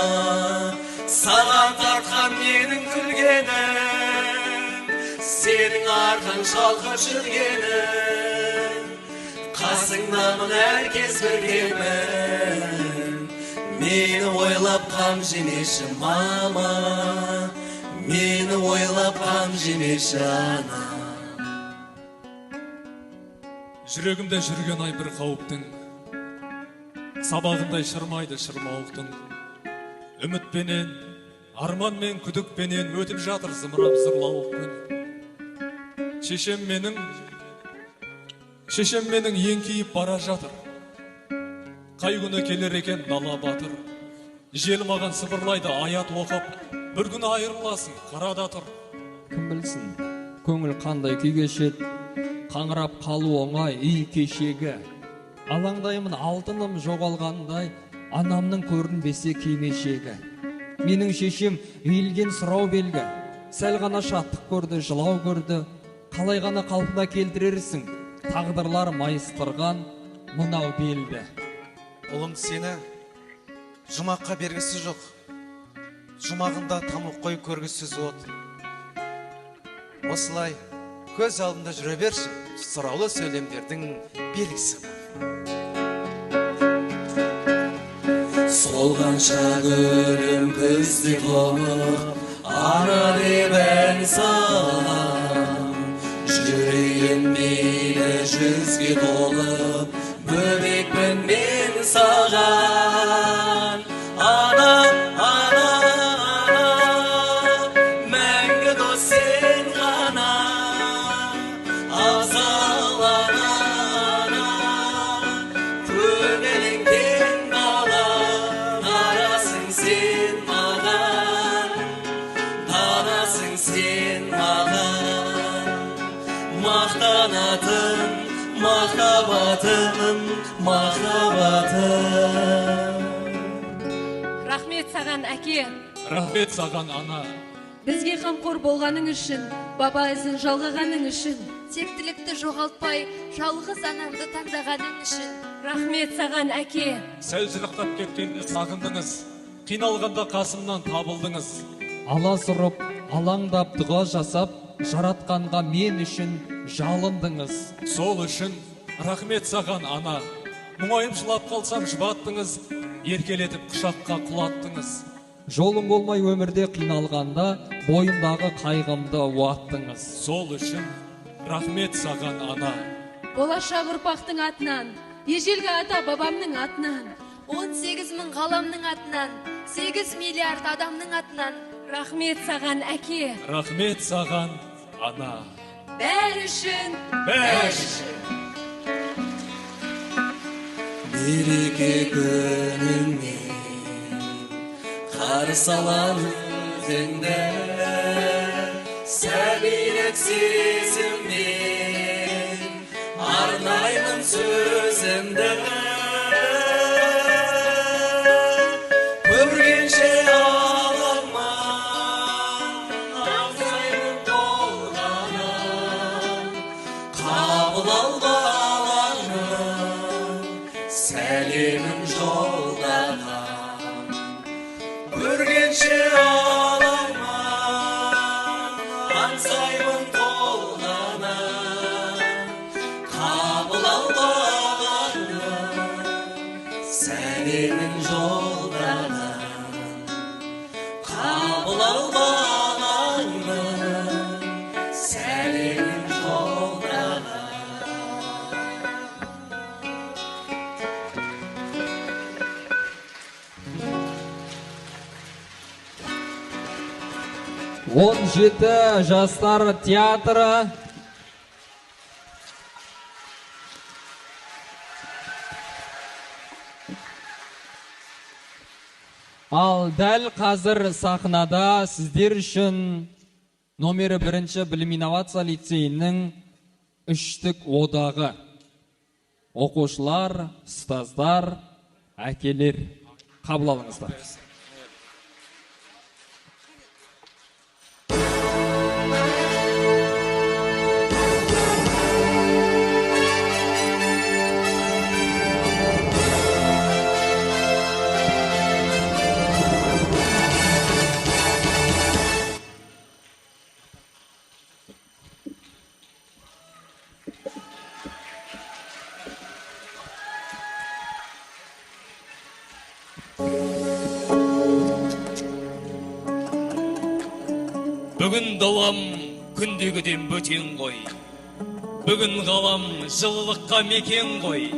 Саған тартқан менің күлгенім, сенің арқаң шалқып жүргенім, қасыңдамын әркез біргемін. Мені ойлап қам жемеші мама, мені ойлап қам жемеші ана. Жүрегімде жүрген ай бір қауіптің сабағындай шырмайды шырмауықтың. Үмітпенен, арманмен, күдікпенен өтіп жатыр зымырап зырлауық күн. Шешем менің еңкейіп бара жатыр. Қай күні келер екен дала батыр. Жел маған сыбырлайды аят оқып, бір күні айырыласың, қарада тұр. Кім білсін, көңіл қандай күй кешеді, қаңырап қалу оңай үй кешегі. Алаңдаймын алтыным жоғалғандай, анамның көрінбесе кимешегі. Менің шешем иілген сұрау белгі. Сәл ғана шаттық көрді, жылау көрді. Қалай ғана қалпына келтірерсің, тағдырлар майыстырған мынау белді. Ұлым сені жұмаққа бергісі жоқ. Жұмағында тамық қой көргісіз от. Осылай көз алдында жүре берші, сұраулы сөйлемдердің белгісі. Солғанша гүлім күзде толып, ана деп ән салам. Жүрейін мейлі жүзге толып, бөбекпін мен саған. Ана, ана, ана, мәңгі дос сен ғана. Абзал ана, ана, көңілің кең бала, дарасың сен маған, данасың сен маған. Мақтанатын махаббатым, махаббатым. Рахмет саған, әке. Рахмет саған, ана. Бізге қамқор болғаның үшін, баба ізін жалғағаның үшін, тектілікті жоғалтпай, жалғыз анамды таңдағаның үшін. Рахмет саған, әке. Сәл жырақтап кеткенде сағындыңыз, қиналғанда қасымнан табылдыңыз. Аласұрып, алаңдап дұға жасап, жаратқанға мен үшін жалындыңыз. Сол үшін рахмет саған, ана. Мұңайып жылап қалсам жұбаттыңыз, еркелетіп құшаққа құлаттыңыз. Жолым болмай өмірде қиналғанда, бойымдағы қайғымды уаттыңыз. Сол үшін рахмет саған, ана. Болашақ ұрпақтың атынан, ежелгі ата бабамның атынан, 18 мың ғаламның атынан, 8 миллиард адамның атынан. Рахмет саған, әке. Рахмет саған, ана. Бәрі үшін, бәрі үшін. Береке күніңмен қарсы алам өзіңді, сәбилік сезіммен арнаймын сөзімді. Көргенше алама, аңсаймын толғанып, қабыл ал балаңның сәлемін жолдаған. Көргенше алама, аңсаймын толғанып, қабыл ал балаңның сәлемін жолдаған. Қабыл ал балаңның сәлемін жолдаған. Он жеті жастар театры. Ал дәл қазір сахнада сіздер үшін номері 1 білім инновация лицейінің үштік одағы. Оқушылар, ұстаздар, әкелер, қабыл алыңыздар. Бүгін далам күндегіден бөтен ғой. Бүгін ғалам жылылыққа мекен ғой.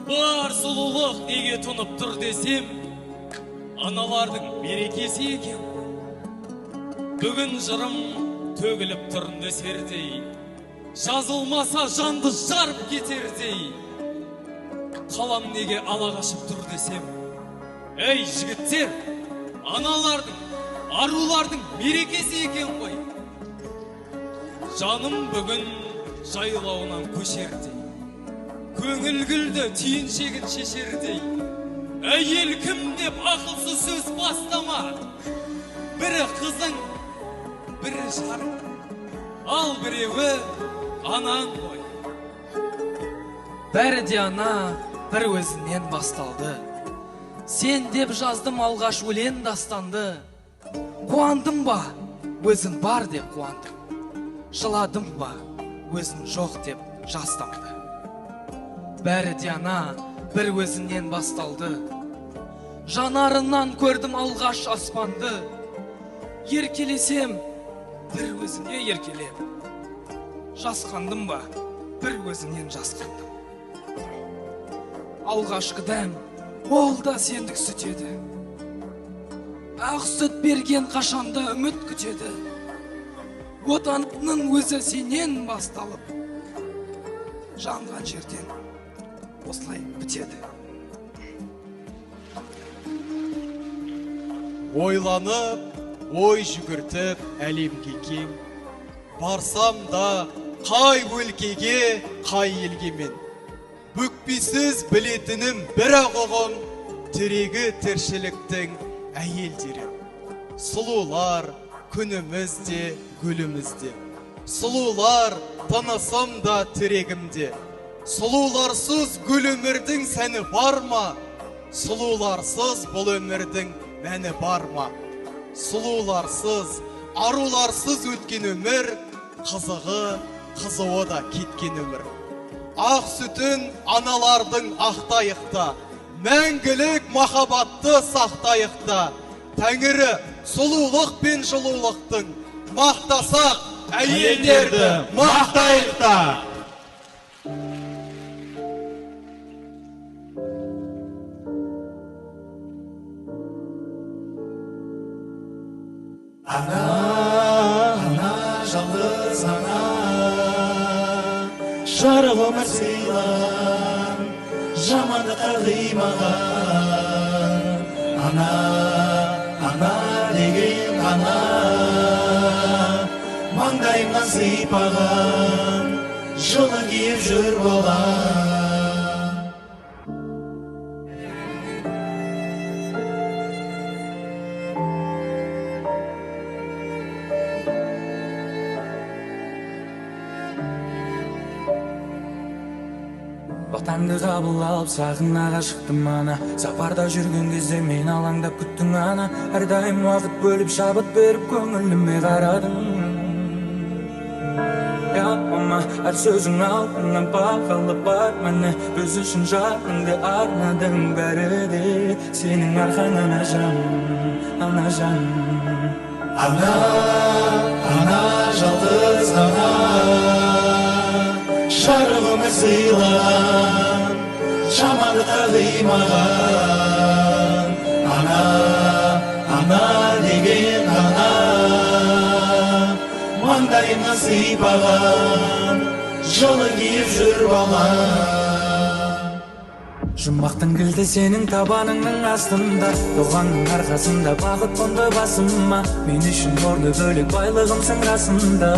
Бар сұлулық неге тұнып тұр десем, аналардың мерекесі екен ғой. Бүгін жырым төгіліп тұр нөсердей, жазылмаса жанды жарып кетердей. Қалам неге ала қашып тұр десем, әй жігіттер, аналардың, арулардың мерекесі екен ғой. Жаным бүгін жайлауынан көшердей, Көңіл гүлді түйіншегін шешердей. Әйел кім деп ақылсыз сөз бастама. Бірі қызың, бірі жарың, ал біреуі анаң ғой. Бәрі де ана бір өзінен басталды. Сен деп жаздым алғаш өлең дастанды. Қуандым ба, өзің бар деп қуандым. Жыладым ба, өзің жоқ деп жас тамды. Бәрі де ана бір өзінен басталды. Жанарынан көрдім алғаш аспанды. Еркелесем, бір өзіңе еркелеп. Жасқандым ба, бір өзіңнен жасқандым. Алғашқы дәм, ол да сендік сүт еді. Ақ сүт берген қашанда үміт күтеді. Отанның өзі сенен басталып, жанған жерден осылай бітеді. Ойланып, ой жүгіртіп әлемге кең. Барсам да қай өлкеге, қай елге мен. Бүкпесіз білетінім бір-ақ ұғым, тірегі тіршіліктің әйелдері. Сұлулар күніміз де, гүліміз де. Сұлулар тынысым да, тірегім де. Сұлуларсыз гүл өмірдің сәні бар ма? Сұлуларсыз бұл өмірдің мәні бар ма? Сұлуларсыз, аруларсыз өткен өмір, қызығы, қызуы да кеткен өмір. Ақ сүтін аналардың ақтайық та, мәңгілік махаббатты сақтайық та. Тәңірі сұлулық пен жылулықтың мақтасақ әйелдерді мақтайық та. Ана, ана, жалғыз ана, жарық өмір сыйлаған, жамандыққа қимаған. Ана, ана деген ана, маңдайымнан сипаған, жылы киіп жүр бала. Отаңды қабыл алып сахнаға шықтым ана. Сапарда жүрген кезде мен алаңдап күттің ана. Әрдайым уақыт бөліп шабыт беріп көңіліме қарадың. Я мама, әр сөзің алтыннан бағалы бар міне. Біз үшін жаныңды арнадың, бәрі де сенің арқаң, анажан, анажан. Ана, ана, жалғыз ана, жарық өмір сыйлаған, жамандыққа қимаған. Ана, ана деген ана, маңдайымнан сипаған, жылы киіп жүр бала. Жұмақтың кілті сенің табаныңның астында, дұғаңның арқасында бақыт қонды басыма. Мен үшін орны бөлек байлығымсың расында.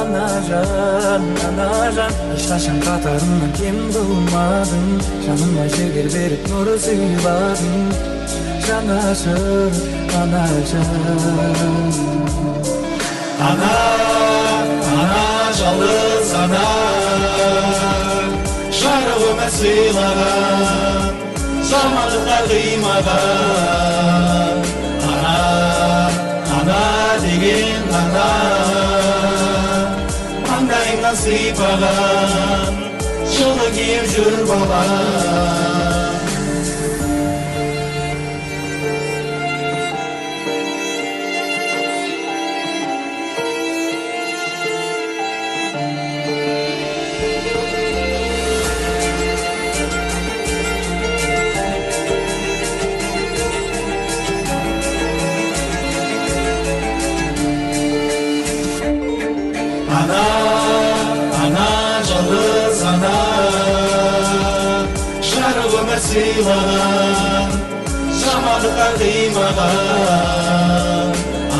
Анажан, анажан, ешқашан қатарымнан кем қылмадың. Жаныма жігер беріп нұр сыйладың. Жанашыр, анажан. Ана, ана, жалғыз ана, жарық өмір сыйлаған, жамандыққа қимаған. Ана, ана деген ана, маңдайымнан сипаған, жылы киіп жүр бала. Ана, ана, жалғыз ана, жарық өмір сыйлаған, жамандыққа қимаған.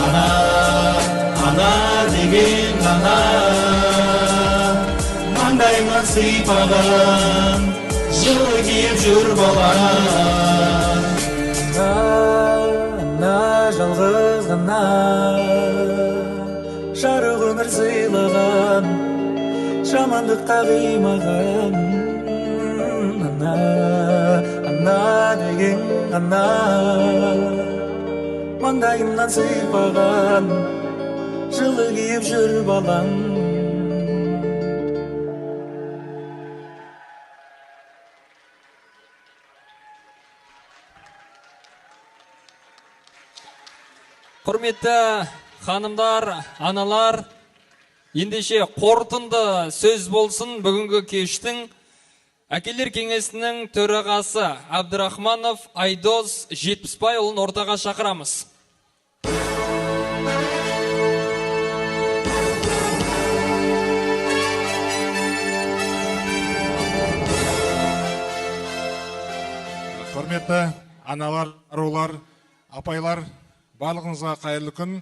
Ана, ана деген ана, маңдайымнан Маңдайымнан сипаған, жылы киіп жүр балам. Ана, жалғыз ғана, жарық өмір сыйлаған, жамандыққа қимаған. Ана, ана деген ғана, маңдайымнан сипаған, жылы киіп жүр балам. Құрметті ханымдар, аналар, ендеше қорытынды сөз болсын бүгінгі кештің әкелер кеңесінің төрағасы Абдрахманов Айдос Жетпісбайұлын ортаға шақырамыз. Құрметті аналар, арулар, апайлар, барлығыңызға қайырлы күн.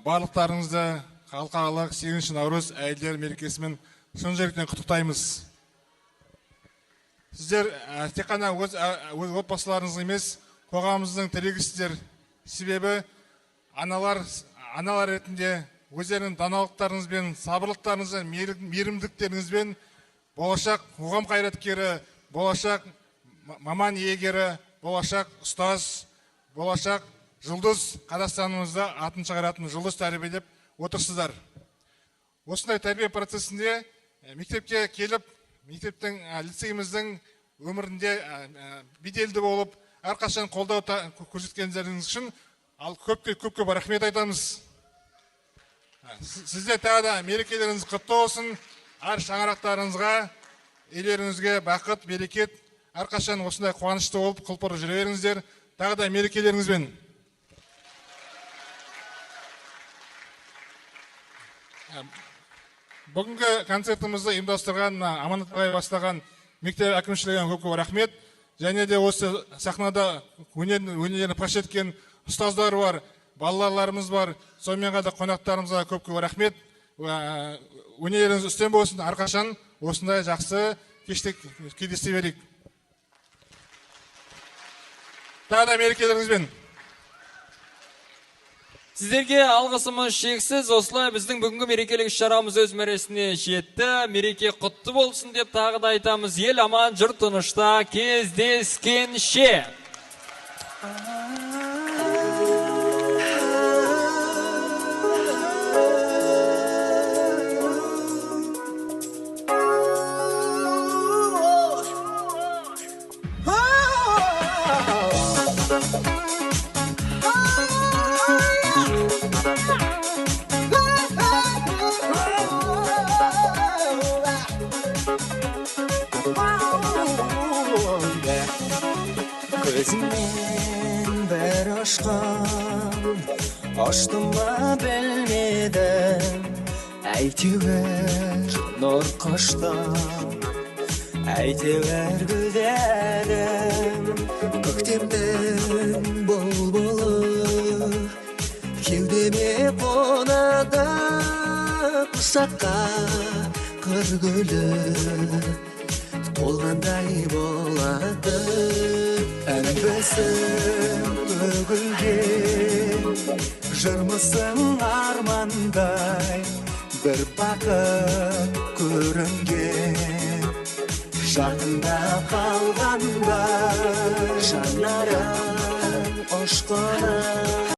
Барлықтарыңызды халықаралық 8 наурыз әйелдер мерекесімен шын жүректен құттықтаймыз. Сіздер тек қана өз отбасыларыңыз емес, қоғамымыздың тірегісіздер. Себебі аналар ретінде өздерінің даналықтарыңызбен, сабырлықтарыңызбен, мейірімділіктеріңізбен болашақ қоғам қайраткері, болашақ маман иегері, болашақ ұстаз, болашақ жұлдыз, Қазақстанымызда атын шығаратын жұлдыз тәрбиелеп отырсыздар. Осындай тәрбие процесінде мектепке келіп, мектептің, лицейіміздің өмірінде беделді болып, әрқашан қолдау көрсеткендеріңіз үшін ал көп-көп рахмет айтамыз. Сізде тағы да мерекелеріңіз құтты болсын, әр шаңырақтарыңызға, үйлеріңізге бақыт, берекет, әрқашан осындай қуанышты болып құлпырып жүре беріңіздер. Тағы да мерекелеріңізбен. Бүгінгі концертімізді ұйымдастырған, Аманат ағай бастаған мектеп әкімшілігіне көп-көп рахмет. Және де осы сахнада өнерін паш еткен ұстаздар бар, балаларымыз бар, сонымен қатар қонақтарымызға көп-көп рахмет. Өнеріңіз үстем болсын, әрқашан осындай жақсы кеште кездесе берейік. Тағы да мерекелеріңізбен. Сіздерге алғысымыз шексіз. Осылай біздің бүгінгі мерекелік іс-шарамыз өз мәресіне жетті. Мереке құтты болсын деп тағы да айтамыз. Ел аман, жұрт тынышта кездескенше. Көзімнен бір ұшқын ұшты ма білмедім, әйтеуір нұр құштым, әйтеуір гүлдедім. Көктемдің бұлбұлы кеудеме қонады, құшаққа қыр гүлі толғандай болады. Әнбісің төгілген, жырмысың армандай, бір бақыт көрінген, жақында қалғандай. Жанарың ұшқыны